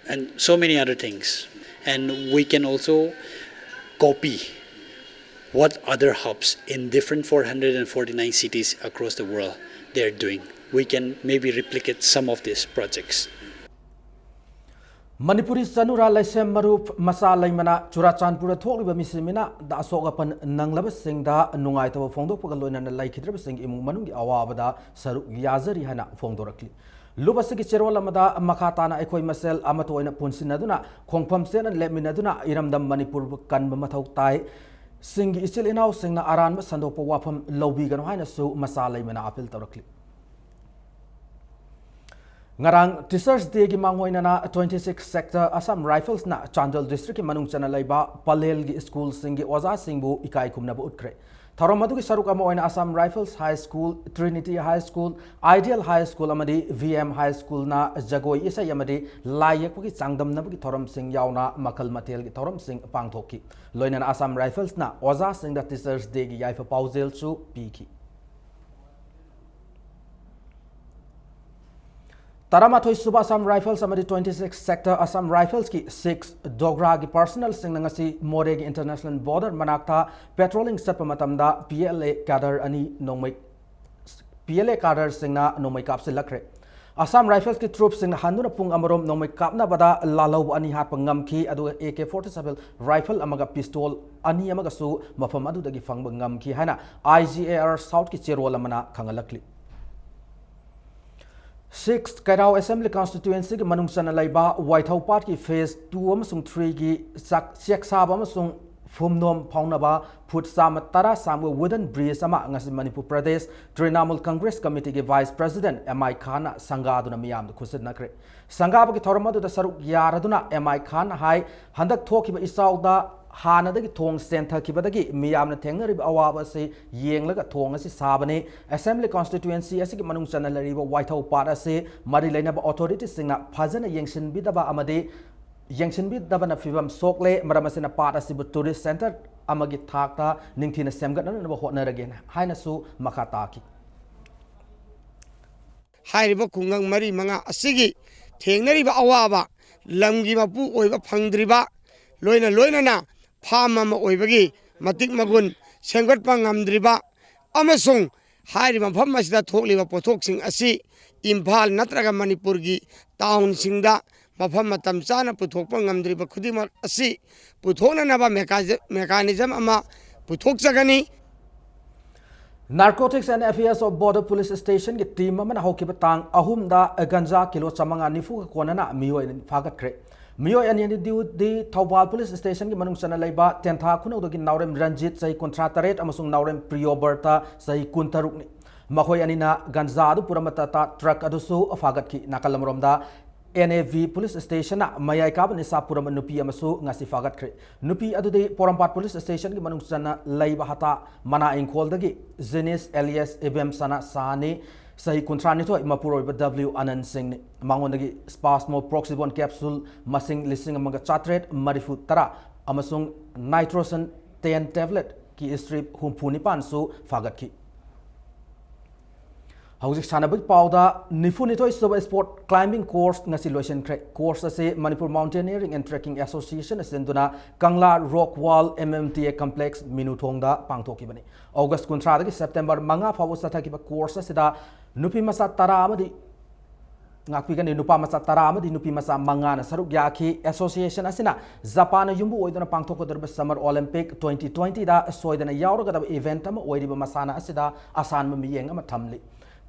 And so many other things. And we can also copy what other hubs in different four hundred and forty-nine cities across the world they are doing. We can maybe replicate some of these projects. Manipuri ꯆꯅꯨꯔꯥ ꯂꯩꯁꯦꯝ ꯃꯔꯨꯞ ꯃꯆꯥ ꯂꯩꯃꯅ ꯆꯨꯔꯥꯆꯥꯟꯄꯨꯔꯗ ꯊꯣꯛꯂꯤꯕ ꯃꯤꯁꯤꯃꯤꯅ ꯑꯁꯣꯛ ꯑꯄꯟ ꯅꯪꯂꯕꯁꯤꯡꯗ ꯅꯨꯡꯉꯥꯏꯇꯕ ꯐꯣꯡꯗꯣꯛꯄꯒ ꯂꯣꯏꯅꯅ ꯂꯩꯈꯤꯗ꯭ꯔꯕꯁꯤꯡꯒꯤ ꯏꯃꯨꯡ ꯃꯅꯨꯡꯒꯤ ꯑꯋꯥꯕꯗ ꯁꯔꯨꯛ ꯌꯥꯖꯔꯤ ꯍꯥꯏꯅ ꯐꯣꯡꯗꯣꯔꯛꯂꯤ꯫ ꯂꯨꯞ ꯑꯁꯤꯒꯤ ꯆꯦꯔꯣꯜ ꯑꯃꯗ ꯃꯈꯥ ꯇꯥꯅ ꯑꯩꯈꯣꯏ ꯃꯁꯦꯜ ꯑꯃꯠꯇ ꯑꯣꯏꯅ ꯄꯨꯟꯁꯤꯟꯅꯗꯨꯅ ꯈꯣꯡꯐꯝ ꯆꯦꯠꯅ ꯂꯦꯞꯃꯤꯟꯅꯗꯨꯅ ꯏꯔꯝꯗꯝ ꯃꯅꯤꯄꯨꯔꯕꯨ ꯀꯟꯕ ꯃꯊꯧ ꯇꯥꯏ꯫ ꯁꯤꯡꯒꯤ ꯏꯆꯤꯜ ꯏꯅꯥꯎꯁꯤꯡꯅ ꯑꯔꯥꯟꯕ ꯁꯟꯗꯣꯛꯄ ꯋꯥꯐꯝ ꯂꯧꯕꯤꯒꯅꯨ ꯍꯥꯏꯅꯁꯨ ꯃꯆꯥ ꯂꯩꯃꯅ ꯑꯥꯄꯤꯜ ꯇꯧꯔꯛꯂꯤ꯫ ꯉꯔꯥꯡ Teachers Day ꯒꯤ ꯃꯥꯡꯑꯣꯏꯅꯅ twenty six Sector Assam Rifles ꯅ ꯆꯥꯟꯗꯦꯜ district ꯀꯤ ꯃꯅꯨꯡ ꯆꯟꯅ ꯂꯩꯕ ꯄꯂꯦꯜꯒꯤ school ꯁꯤꯡꯒꯤ ꯑꯣꯖꯥꯁꯤꯡꯕꯨ ꯏꯀꯥꯏ ꯈꯨꯝꯅꯕ ꯎꯠꯈ꯭ꯔꯦ꯫ ꯊꯧꯔꯝ ꯑꯗꯨꯒꯤ ꯁꯔꯨꯛ ꯑꯃ ꯑꯣꯏꯅ Assam Rifles High School, Trinity High School, Ideal High School ꯑꯃꯗꯤ V M High School ꯅ ꯖꯒꯣꯏ ꯏꯁꯩ ꯑꯃꯗꯤ ꯂꯥꯏ ꯌꯦꯛꯄꯒꯤ ꯆꯥꯡꯗꯝꯅꯕꯒꯤ ꯊꯧꯔꯝꯁꯤꯡ ꯌꯥꯎꯅ ꯃꯈꯜ ꯃꯊꯦꯜꯒꯤ ꯊꯧꯔꯝꯁꯤꯡ ꯄꯥꯡꯊꯣꯛꯈꯤ꯫ ꯂꯣꯏꯅꯅ Assam Rifles ꯅ ꯑꯣꯖꯥꯁꯤꯡꯗ Teachers Day ꯒꯤ ꯌꯥꯏꯐ ꯄꯥꯎꯖꯦꯜꯁꯨ ꯄꯤꯈꯤ꯫ ꯇꯔꯥꯃꯥꯊꯣꯏ ꯁꯨꯕ Assam Rifles ꯑꯃꯗꯤ twenty six Sector Assam Rifles ꯀꯤ six Dogra ꯒꯤ personnel ꯁꯤꯡꯅ ꯉꯁꯤ ꯃꯣꯔꯦꯒꯤ international border ꯃꯅꯥꯛꯇ patrolling ꯆꯠꯄ ꯃꯇꯝꯗ P L A cadre ꯑꯅꯤ ꯅꯣꯡꯃꯩ, P L A cadre ꯁꯤꯡꯅ ꯅꯣꯡꯃꯩ ꯀꯥꯞꯁꯤꯜꯂꯛꯈ꯭ꯔꯦ꯫ Assam Rifles ꯀꯤ troops ꯁꯤꯡꯅ ꯍꯟꯗꯨꯅ ꯄꯨꯡ ꯑꯃꯔꯣꯝ ꯅꯣꯡꯃꯩ ꯀꯥꯞꯅꯕꯗ ꯂꯥꯜꯍꯧꯕ ꯑꯅꯤ ꯍꯥꯠꯄ ꯉꯝꯈꯤ, ꯑꯗꯨꯒ A K forty seven rifle ꯑꯃꯒ pistol ꯑꯅꯤ ꯑꯃꯒꯁꯨ ꯃꯐꯝ ꯑꯗꯨꯗꯒꯤ ꯐꯪꯕ ꯉꯝꯈꯤ ꯍꯥꯏꯅ I G A R South ꯀꯤ ꯆꯦꯔꯣꯜ ꯑꯃꯅ ꯈꯪꯍꯜꯂꯛꯂꯤ꯫ Six Kairao Assembly Constituency ꯒꯤ ꯃꯅꯨꯡ ꯆꯟꯅ ꯂꯩꯕ ꯋꯥꯏꯊꯧ ꯄꯥꯠꯀꯤ phase two ꯑꯃꯁꯨꯡ three ꯒꯤ ꯆꯥꯛ-, ꯆꯦꯛ ꯁꯥꯕ ꯑꯃꯁꯨꯡ ꯐꯨꯝꯅꯣꯝ ꯐꯥꯎꯅꯕ foot ꯆꯥꯝꯃ ꯇꯔꯥ ꯁꯥꯡꯕ wooden bridge ꯑꯃ ꯉꯁꯤ Manipur Pradesh Trinamool Congress ꯀꯃꯤꯇꯤꯒꯤ vice president M I ꯈꯥꯟꯅ ꯁꯪꯒꯥꯗꯨꯅ ꯃꯤꯌꯥꯝꯗ ꯈꯨꯠꯁꯤꯟꯅꯈ꯭ꯔꯦ꯫ ꯁꯪꯒꯥꯕꯒꯤ ꯊꯧꯔꯝ ꯑꯗꯨꯗ ꯁꯔꯨꯛ ꯌꯥꯔꯗꯨꯅ M I ꯈꯥꯟꯅ ꯍꯥꯏ, ꯍꯟꯗꯛ ꯊꯣꯛꯈꯤꯕ ꯏꯆꯥꯎꯗ ꯍꯥꯟꯅꯗꯒꯤ ꯊꯣꯡ ꯆꯦꯟꯊꯈꯤꯕꯗꯒꯤ ꯃꯤꯌꯥꯝꯅ ꯊꯦꯡꯅꯔꯤꯕ ꯑꯋꯥꯕ ꯑꯁꯤ ꯌꯦꯡꯂꯒ ꯊꯣꯡ ꯑꯁꯤ ꯁꯥꯕꯅꯤ꯫ Assembly Constituency ꯑꯁꯤꯒꯤ ꯃꯅꯨꯡ ꯆꯟꯅ ꯂꯩꯔꯤꯕ ꯋꯥꯏꯊꯧ ꯄꯥꯠ ꯑꯁꯤ ꯃꯔꯤ ꯂꯩꯅꯕ authority ꯁꯤꯡꯅ ꯐꯖꯅ ꯌꯦꯡꯁꯤꯟꯕꯤꯗꯕ ꯑꯃꯗꯤ ꯌꯦꯡꯁꯤꯟꯕꯤꯗꯕꯅ ꯐꯤꯕꯝ ꯁꯣꯛꯂꯦ꯫ ꯃꯔꯝ ꯑꯁꯤꯅ ꯄꯥꯠ ꯑꯁꯤꯕꯨ tourist centre ꯑꯃꯒꯤ ꯊꯥꯛꯇ ꯅꯤꯡꯊꯤꯅ ꯁꯦꯝꯒꯠꯅꯅꯕ ꯍꯣꯠꯅꯔꯒꯦꯅ ꯍꯥꯏꯅꯁꯨ ꯃꯈꯥ ꯇꯥꯈꯤ꯫ ꯍꯥꯏꯔꯤꯕ ꯈꯨꯡꯒꯪ ꯃꯔꯤ ꯃꯉꯥ ꯑꯁꯤꯒꯤ ꯊꯦꯡꯅꯔꯤꯕ ꯑꯋꯥꯕ, ꯂꯝꯒꯤ ꯃꯄꯨ ꯑꯣꯏꯕ ꯐꯪꯗ꯭ꯔꯤꯕ, ꯂꯣꯏꯅ ꯂꯣꯏꯅꯅ farm ꯑꯃ ꯑꯣꯏꯕꯒꯤ ꯃꯇꯤꯛ ꯃꯒꯨꯟ ꯁꯦꯝꯒꯠꯄ ꯉꯝꯗ꯭ꯔꯤꯕ ꯑꯃꯁꯨꯡ ꯍꯥꯏꯔꯤꯕ ꯃꯐꯝ ꯑꯁꯤꯗ ꯊꯣꯛꯂꯤꯕ ꯄꯣꯠꯊꯣꯛꯁꯤꯡ ꯑꯁꯤ ꯏꯝꯐꯥꯜ ꯅꯠꯇ꯭ꯔꯒ ꯃꯅꯤꯄꯨꯔꯒꯤ town ꯁꯤꯡꯗ ꯃꯐꯝ ꯃꯇꯝ ꯆꯥꯅ ꯄꯨꯊꯣꯛꯄ ꯉꯝꯗ꯭ꯔꯤꯕ ꯈꯨꯗꯤꯡꯃꯛ ꯑꯁꯤ ꯄꯨꯊꯣꯛꯅꯅꯕ mechanism ꯑꯃ ꯄꯨꯊꯣꯛꯆꯒꯅꯤ꯫ Narcotics and Affairs of Border Police Station ꯒꯤ team ꯑꯃꯅ ꯍꯧꯈꯤꯕ ꯇꯥꯡ ꯑꯍꯨꯝꯗ ꯒꯟꯖꯥ ꯀꯤꯂꯣ ꯆꯥꯃꯉꯥ ꯅꯤꯐꯨꯒ ꯀꯣꯟꯅꯅ ꯃꯤꯑꯣꯏ ꯑꯅꯤ ꯐꯥꯒꯠꯈ꯭ꯔꯦ꯫ ꯃꯤꯑꯣꯏ ꯑꯅꯤ ꯑꯗꯨꯗꯤ ꯊꯧꯕꯥꯜ police station ꯒꯤ ꯃꯅꯨꯡ ꯆꯟꯅ ꯂꯩꯕ ꯇꯦꯟꯊꯥ ꯈꯨꯅꯧꯗꯒꯤ ꯅꯥꯎꯔꯦꯝ ꯔꯟꯖꯤꯠ, ꯆꯍꯤ ꯀꯨꯟꯊ꯭ꯔꯥ ꯇꯔꯦꯠ, ꯑꯃꯁꯨꯡ ꯅꯥꯎꯔꯦꯝ ꯄ꯭ꯔꯤꯌꯣꯕꯔꯇ, ꯆꯍꯤ ꯀꯨꯟꯇꯔꯨꯛꯅꯤ꯫ ꯃꯈꯣꯏ ꯑꯅꯤꯅ ꯒꯟꯖꯥ ꯑꯗꯨ ꯄꯨꯔꯝꯕ ꯇꯥꯇꯥ ꯇ꯭ꯔꯛ ꯑꯗꯨꯁꯨ ꯐꯥꯒꯠꯈꯤ꯫ ꯅꯥꯀꯜ ꯑꯃꯔꯣꯝꯗ, NAV police stationꯅ ꯃꯌꯥꯏ ꯀꯥꯕ ꯅꯤꯁꯥ ꯄꯨꯔꯝꯕ ꯅꯨꯄꯤ ꯑꯃꯁꯨ ꯉꯁꯤ ꯐꯥꯒꯠꯈ꯭ꯔꯦ꯫ ꯅꯨꯄꯤ ꯑꯗꯨꯗꯤ ꯄꯣꯔꯣꯝꯄꯥꯠ police stationꯒꯤ ꯃꯅꯨꯡ ꯆꯟꯅ ꯂꯩꯕ ꯍꯇꯥ ꯃꯅꯥ ꯏꯪꯈꯣꯜꯗꯒꯤ ꯖꯤꯅꯤꯁ alias ꯏꯕꯦꯝꯁꯅꯥ ꯁꯥꯍꯅꯤ, ꯆꯍꯤ ꯀꯨꯟꯊ꯭ꯔꯥ ꯅꯤꯊꯣꯏ, ꯃꯄꯨꯔꯣꯏꯕ W ꯑꯅꯟ ꯁꯤꯡꯅꯤ꯫ ꯃꯉꯣꯟꯗꯒꯤ Spasmo Proxibone capsule ꯃꯁꯤꯡ ꯂꯤꯁꯤꯡ ꯑꯃꯒ ꯆꯥꯇ꯭ꯔꯦꯠ ꯃꯔꯤꯐꯨ ꯇꯔꯥ ꯑꯃꯁꯨꯡ Nitrosin ten tabletꯀꯤ strip ꯍꯨꯝꯐꯨ ꯅꯤꯄꯥꯟꯁꯨ ꯐꯥꯒꯠꯈꯤ꯫ ꯍꯧꯖꯤꯛ ꯁꯥꯟꯅꯕꯒꯤ ꯄꯥꯎꯗ, ꯅꯤꯐꯨ ꯅꯤꯊꯣꯏ ꯁꯨꯕ sport climbing course ꯉꯁꯤ ꯂꯣꯏꯁꯤꯟꯈ꯭ꯔꯦ꯫ Course ꯑꯁꯤ Manipur Mountaineering and Trekking Associationꯅ ꯁꯤꯟꯗꯨꯅ ꯀꯪꯂꯥ Rock Wall MMTA Complex ꯃꯤꯅꯨꯊꯣꯡꯗ ꯄꯥꯡꯊꯣꯛꯈꯤꯕꯅꯤ꯫ August ꯀꯨꯟꯊ꯭ꯔꯥꯗꯒꯤ September ꯃꯉꯥ ꯐꯥꯎꯕ ꯆꯠꯊꯈꯤꯕ course ꯑꯁꯤꯗ ꯅꯨꯄꯤ ꯃꯆꯥ ꯇꯔꯥ ꯑꯃꯗꯤ ꯉꯥꯛꯄꯤꯒꯅꯤ, ꯅꯨꯄꯥ ꯃꯆꯥ ꯇꯔꯥ ꯑꯃꯗꯤ ꯅꯨꯄꯤ ꯃꯆꯥ ꯃꯉꯥꯅ ꯁꯔꯨꯛ ꯌꯥꯈꯤ꯫ Association ꯑꯁꯤꯅ ꯖꯄꯥꯟꯅ ꯌꯨꯝꯕꯨ ꯑꯣꯏꯗꯨꯅ ꯄꯥꯡꯊꯣꯛꯀꯗꯧꯔꯤꯕ Summer Olympic twenty twentyꯗ ꯁꯣꯏꯗꯅ ꯌꯥꯎꯔꯒꯗꯕ event ꯑꯃ ꯑꯣꯏꯔꯤꯕ ꯃꯁꯥꯟꯅ ꯑꯁꯤꯗ ꯑꯁꯥꯟꯕ ꯃꯤꯠꯌꯦꯡ ꯑꯃ ꯊꯝꯂꯤ꯫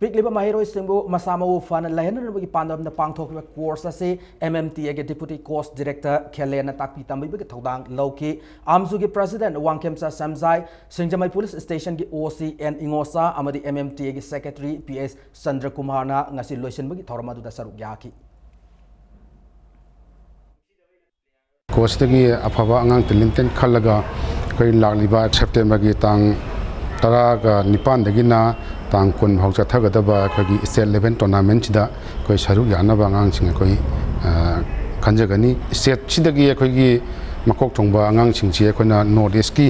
ꯄꯤꯛꯂꯤꯕ ꯃꯍꯩꯔꯣꯏꯁꯤꯡꯕꯨ ꯃꯁꯥ ꯃꯎ ꯐꯅ ꯂꯩꯍꯟꯅꯅꯕꯒꯤ ꯄꯥꯟꯗꯝꯗ ꯄꯥꯡꯊꯣꯛꯈꯤꯕ course ꯑꯁꯤ MMTAꯒꯤ Deputy Course Director ꯈꯦꯂꯦꯟꯅ ꯇꯥꯛꯄꯤ ꯇꯝꯕꯤꯕꯒꯤ ꯊꯧꯗꯥꯡ ꯂꯧꯈꯤ꯫ ꯑꯥꯝꯖꯨꯒꯤ President ꯋꯥꯡꯈꯦꯝꯆꯥ ꯁꯦꯝꯖꯥꯏ, ꯁꯤꯡꯖꯃꯩ Police Stationꯒꯤ OC N ꯏꯉꯣꯁꯥ ꯑꯃꯗꯤ MMTAꯒꯤ Secretary P S ꯆꯟꯗ꯭ꯔꯀꯨꯃꯥꯔꯅ ꯉꯁꯤ ꯂꯣꯏꯁꯤꯟꯕꯒꯤ ꯊꯧꯔꯝ ꯑꯗꯨꯗ ꯁꯔꯨꯛ ꯌꯥꯈꯤ꯫ Courseꯇꯒꯤ ꯑꯐꯕ ꯑꯉꯥꯡ talented ꯈꯜꯂꯒ ꯑꯩꯈꯣꯏ ꯂꯥꯛꯂꯤꯕ Septemberꯒꯤ ꯇꯥꯡ ꯇꯔꯥꯒ ꯅꯤꯄꯥꯟꯗꯒꯤꯅ ꯇꯥꯡ ꯀꯨꯟ ꯐꯥꯎ ꯆꯠꯊꯒꯗꯕ ꯑꯩꯈꯣꯏꯒꯤ state level tournamentꯁꯤꯗ ꯑꯩꯈꯣꯏ ꯁꯔꯨꯛ ꯌꯥꯅꯕ ꯑꯉꯥꯡꯁꯤꯡ ꯑꯩꯈꯣꯏ, ꯑ, ꯈꯟꯖꯒꯅꯤ꯫ Stateꯁꯤꯗꯒꯤ ꯑꯩꯈꯣꯏꯒꯤ ꯃꯀꯣꯛ ꯊꯣꯡꯕ ꯑꯉꯥꯡꯁꯤꯡꯁꯤ ꯑꯩꯈꯣꯏꯅ North Eastꯀꯤ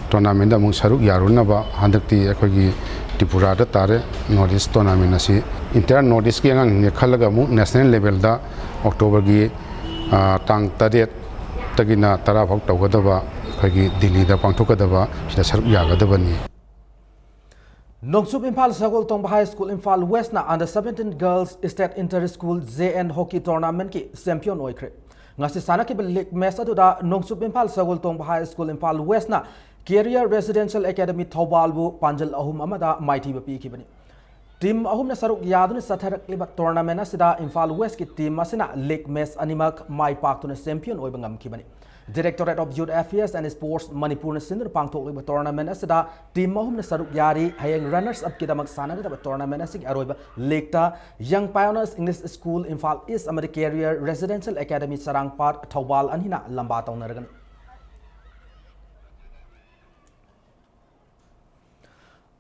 tournamentꯗ ꯑꯃꯨꯛ ꯁꯔꯨꯛ ꯌꯥꯔꯨꯅꯕ ꯍꯟꯗꯛꯇꯤ ꯑꯩꯈꯣꯏꯒꯤ ꯇ꯭ꯔꯤꯄꯨꯔꯥꯗ ꯇꯥꯔꯦ꯫ North East tournament ꯑꯁꯤ entire North Eastꯀꯤ ꯑꯉꯥꯡꯁꯤꯡꯁꯦ ꯈꯜꯂꯒ ꯑꯃꯨꯛ national levelꯗ Octoberꯒꯤ, ꯑ, ꯇꯥꯡ ꯇꯔꯦꯠꯇꯒꯤꯅ ꯇꯔꯥ ꯐꯥꯎ ꯇꯧꯒꯗꯕ ꯑꯩꯈꯣꯏꯒꯤ ꯗꯤꯜꯂꯤꯗ ꯄꯥꯡꯊꯣꯛꯀꯗꯕ ꯁꯤꯗ ꯁꯔꯨꯛ ꯌꯥꯒꯗꯕꯅꯤ꯫ ꯅꯣꯡꯆꯨꯞ Imphal ꯁꯒꯣꯜꯇꯣꯡꯕ High School, Imphal Westꯅ under seventeen girls state inter school JN hockey tournamentꯀꯤ champion ꯑꯣꯏꯈ꯭ꯔꯦ꯫ ꯉꯁꯤ ꯁꯥꯟꯅꯈꯤꯕ league match ꯑꯗꯨꯗ ꯅꯣꯡꯆꯨꯞ Imphal ꯁꯒꯣꯜꯇꯣꯡꯕ High School, Imphal Westꯅ Career Residential Academy ꯊꯧꯕꯥꯜꯕꯨ ꯄꯥꯟꯖꯜ ꯑꯍꯨꯝ ꯑꯃꯗ ꯃꯥꯏꯊꯤꯕ ꯄꯤꯈꯤꯕꯅꯤ꯫ Team ꯑꯍꯨꯝꯅ ꯁꯔꯨꯛ ꯌꯥꯗꯨꯅ ꯆꯠꯊꯔꯛꯂꯤꯕ tournament ꯑꯁꯤꯗ ꯏꯝꯐꯥꯜ Westꯀꯤ team ꯑꯁꯤꯅ league match ꯑꯅꯤꯃꯛ ꯃꯥꯏ ꯄꯥꯛꯇꯨꯅ champion ꯑꯣꯏꯕ ꯉꯝꯈꯤꯕꯅꯤ꯫ Directorate of Youth Affairs and Sports ꯃꯅꯤꯄꯨꯔꯅ ꯁꯤꯟꯗꯨꯅ ꯄꯥꯡꯊꯣꯛꯂꯤꯕ tournament ꯑꯁꯤꯗ team ꯑꯍꯨꯝꯅ ꯁꯔꯨꯛ ꯌꯥꯔꯤ꯫ ꯍꯌꯦꯡ runners upꯀꯤꯗꯃꯛ ꯁꯥꯟꯅꯒꯗꯕ tournament ꯑꯁꯤꯒꯤ ꯑꯔꯣꯏꯕ legꯇ Young Pioneers English School Imphal East ꯑꯃꯗꯤ Career Residential Academy ꯆꯔꯥꯡꯄꯥꯠ ꯊꯧꯕꯥꯜ ꯑꯅꯤꯅ ꯂꯝꯕꯥ ꯇꯧꯅꯔꯒꯅꯤ꯫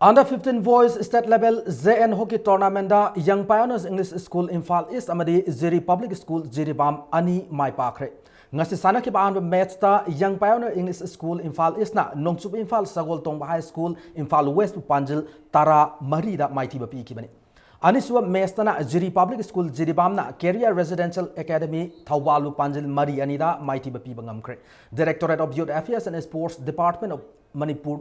Under fifteen Boys State Level J N Hockey Tournamentꯗ Young Pioneers English School Imphal East ꯑꯃꯗꯤ ꯖꯤꯔꯤ Public School ꯖꯤꯔꯤꯕꯥꯝ ꯑꯅꯤ ꯃꯥꯏ ꯄꯥꯛꯈ꯭ꯔꯦ꯫ ꯉꯁꯤ ꯁꯥꯟꯅꯈꯤꯕ ꯑꯍꯥꯟꯕ matchꯇ Young Pioneer English School Imphal Eastꯅ ꯅꯣꯡꯆꯨꯞ ꯏꯝꯐꯥꯜ ꯁꯒꯣꯜ ꯇꯣꯡꯕ High School Imphal Westꯄꯨ ꯄꯥꯟꯖꯤꯜ ꯇꯔꯥ ꯃꯔꯤꯗ ꯃꯥꯏꯊꯤꯕ ꯄꯤꯈꯤꯕꯅꯤ꯫ ꯑꯅꯤꯁꯨꯕ matchꯇꯅ ꯖꯤꯔꯤ Public School ꯖꯤꯔꯤꯕꯥꯝꯅ Career Residential Academy ꯊꯧꯕꯥꯜꯕꯨ ꯄꯥꯟꯖꯤꯜ ꯃꯔꯤ ꯑꯅꯤꯗ ꯃꯥꯏꯊꯤꯕ ꯄꯤꯕ ꯉꯝꯈ꯭ꯔꯦ꯫ Directorate of Youth Affairs and Sports Department of Manipur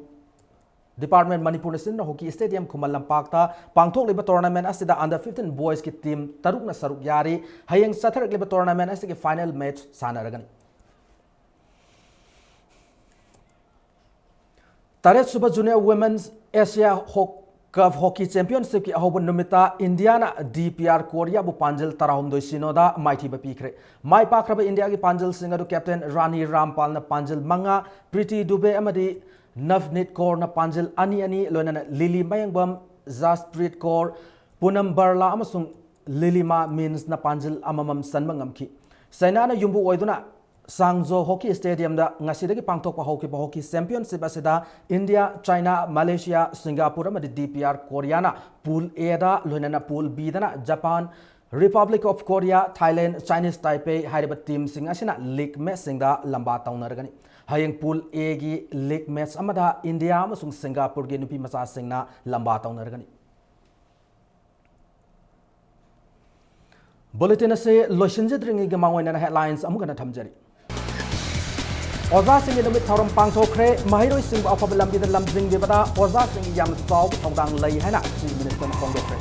Department ꯃꯅꯤꯄꯨꯔꯅ ꯁꯤꯟꯗꯨꯅ hockey stadium ꯈꯨꯃꯟ ꯂꯝꯄꯥꯛꯇ ꯄꯥꯡꯊꯣꯛꯂꯤꯕ tournament ꯑꯁꯤꯗ under fifteen boysꯀꯤ team ꯇꯔꯨꯛꯅ ꯁꯔꯨꯛ ꯌꯥꯔꯤ꯫ ꯍꯌꯦꯡ ꯆꯠꯊꯔꯛꯂꯤꯕ tournament ꯑꯁꯤꯒꯤ final match ꯁꯥꯟꯅꯔꯒꯅꯤ꯫ ꯇꯔꯦꯠꯁꯨꯕ Junior Women's Asia Ho-, Cup Hockey Championshipꯀꯤ ꯑꯍꯧꯕ ꯅꯨꯃꯤꯠꯇ ꯏꯟꯗꯤꯌꯥꯅ ꯗꯤ ꯄꯤ ꯑꯥꯔ ꯀꯣꯔꯤꯌꯥꯕꯨ ꯄꯥꯟꯖꯤꯜ ꯇꯔꯥꯍꯨꯝꯗꯣꯏ ꯁꯤꯅꯣꯗ ꯃꯥꯏꯊꯤꯕ ꯄꯤꯈ꯭ꯔꯦ꯫ ꯃꯥꯏ ꯄꯥꯛꯈ꯭ꯔꯕ ꯏꯟꯗꯤꯌꯥꯒꯤ ꯄꯥꯟꯖꯤꯜꯁꯤꯡ ꯑꯗꯨ captain ꯔꯥꯅꯤ ꯔꯥꯝꯄꯥꯜꯅ ꯄꯥꯟꯖꯤꯜ ꯃꯉꯥ, ꯄ꯭ꯔꯤꯇꯤ ꯗꯨꯕꯦ ꯑꯃꯗꯤ ꯅꯚꯅꯤꯠ ꯀꯧꯔꯅ ꯄꯥꯟꯖꯤꯜ ꯑꯅꯤ ꯑꯅꯤ, ꯂꯣꯏꯅꯅ ꯂꯤꯂꯤ ꯃꯌꯦꯡꯕꯝ, ꯖꯥꯁꯄ꯭ꯔꯤꯠ ꯀꯧꯔ, ꯄꯨꯅꯝ ꯕꯔꯂꯥ ꯑꯃꯁꯨꯡ ꯂꯤꯂꯤꯃꯥ ꯃꯤꯟꯁꯅ ꯄꯥꯟꯖꯤꯜ ꯑꯃꯃꯝ ꯆꯟꯕ ꯉꯝꯈꯤ꯫ ꯆꯥꯏꯅꯥꯅ ꯌꯨꯝꯕꯨ ꯑꯣꯏꯗꯨꯅ ꯁꯥꯡꯖꯣ Hockey Stadiumꯗ ꯉꯁꯤꯗꯒꯤ ꯄꯥꯡꯊꯣꯛꯄ ꯍꯧꯈꯤꯕ hockey championship ꯑꯁꯤꯗ ꯏꯟꯗꯤꯌꯥ, ꯆꯥꯏꯅꯥ, ꯃꯂꯦꯁꯤꯌꯥ, ꯁꯤꯡꯒꯥꯄꯨꯔ ꯑꯃꯗꯤ ꯗꯤ ꯄꯤ ꯑꯥꯔ ꯀꯣꯔꯤꯌꯥꯅ Pool Aꯗ, ꯂꯣꯏꯅꯅ Pool Bꯗꯅ Japan, Republic of Korea, Thailand, Chinese Taipei ꯍꯥꯏꯔꯤꯕ teamꯁꯤꯡ ꯑꯁꯤꯅ league matchꯁꯤꯡꯗ ꯂꯝꯕꯥ ꯇꯧꯅꯔꯒꯅꯤ꯫ ꯍꯌꯦꯡ Pool Aꯒꯤ league match ꯑꯃꯗ ꯏꯟꯗꯤꯌꯥ ꯑꯃꯁꯨꯡ ꯁꯤꯡꯒꯥꯄꯨꯔꯒꯤ ꯅꯨꯄꯤ ꯃꯆꯥꯁꯤꯡꯅ ꯂꯝꯕꯥ ꯇꯧꯅꯔꯒꯅꯤ꯫ Bulletin ꯑꯁꯤ ꯂꯣꯏꯁꯤꯟꯖꯗ꯭ꯔꯤꯉꯩꯒꯤ ꯃꯥꯡꯑꯣꯏꯅꯅ headlines ꯑꯃꯨꯛ ꯍꯟꯅ ꯊꯝꯖꯔꯤ꯫ ꯑꯣꯖꯥꯁꯤꯡꯒꯤ ꯅꯨꯃꯤꯠ ꯊꯧꯔꯝ ꯄꯥꯡꯊꯣꯛꯈ꯭ꯔꯦ꯫ ꯃꯍꯩꯔꯣꯏꯁꯤꯡꯕꯨ ꯑꯐꯕ ꯂꯝꯕꯤꯗ ꯂꯝꯖꯤꯡꯕꯤꯕꯗ ꯑꯣꯖꯥꯁꯤꯡꯒꯤ ꯌꯥꯝꯅ ꯆꯥꯎꯕ ꯊꯧꯗꯥꯡ ꯂꯩ ꯍꯥꯏꯅ Chief Ministerꯅ ꯐꯣꯡꯗꯣꯛꯈ꯭ꯔꯦ꯫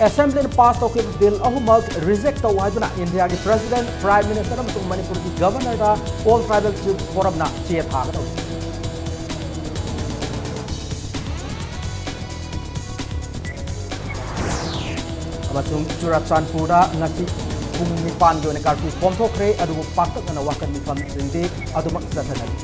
Assemblyꯅ pass ꯇꯧꯈꯤꯕ bill ꯑꯍꯨꯝꯃꯛ reject ꯇꯧ ꯍꯥꯏꯗꯨꯅ ꯏꯟꯗꯤꯌꯥꯒꯤ President, Prime Minister ꯑꯃꯁꯨꯡ ꯃꯅꯤꯄꯨꯔꯒꯤ Governorꯗ All Tribal Chiefs Forumꯅ ꯆꯦ ꯊꯥꯒꯗꯧꯔꯤ꯫ ꯑꯃꯁꯨꯡ ꯆꯨꯔꯥꯆꯥꯟꯄꯨꯔꯗ ꯉꯁꯤ ꯄꯨꯡ ꯅꯤꯄꯥꯟꯒꯤ ꯑꯣꯏꯅ ꯀꯥꯔꯐ꯭ꯌꯨ ꯄꯣꯝꯊꯣꯛꯈ꯭ꯔꯦ, ꯑꯗꯨꯕꯨ ꯄꯥꯛꯇꯛꯅꯅ ꯋꯥꯀꯠ ꯃꯤꯐꯝꯁꯤꯡꯗꯤ ꯑꯗꯨꯃꯛ ꯆꯠꯊꯅꯔꯤ꯫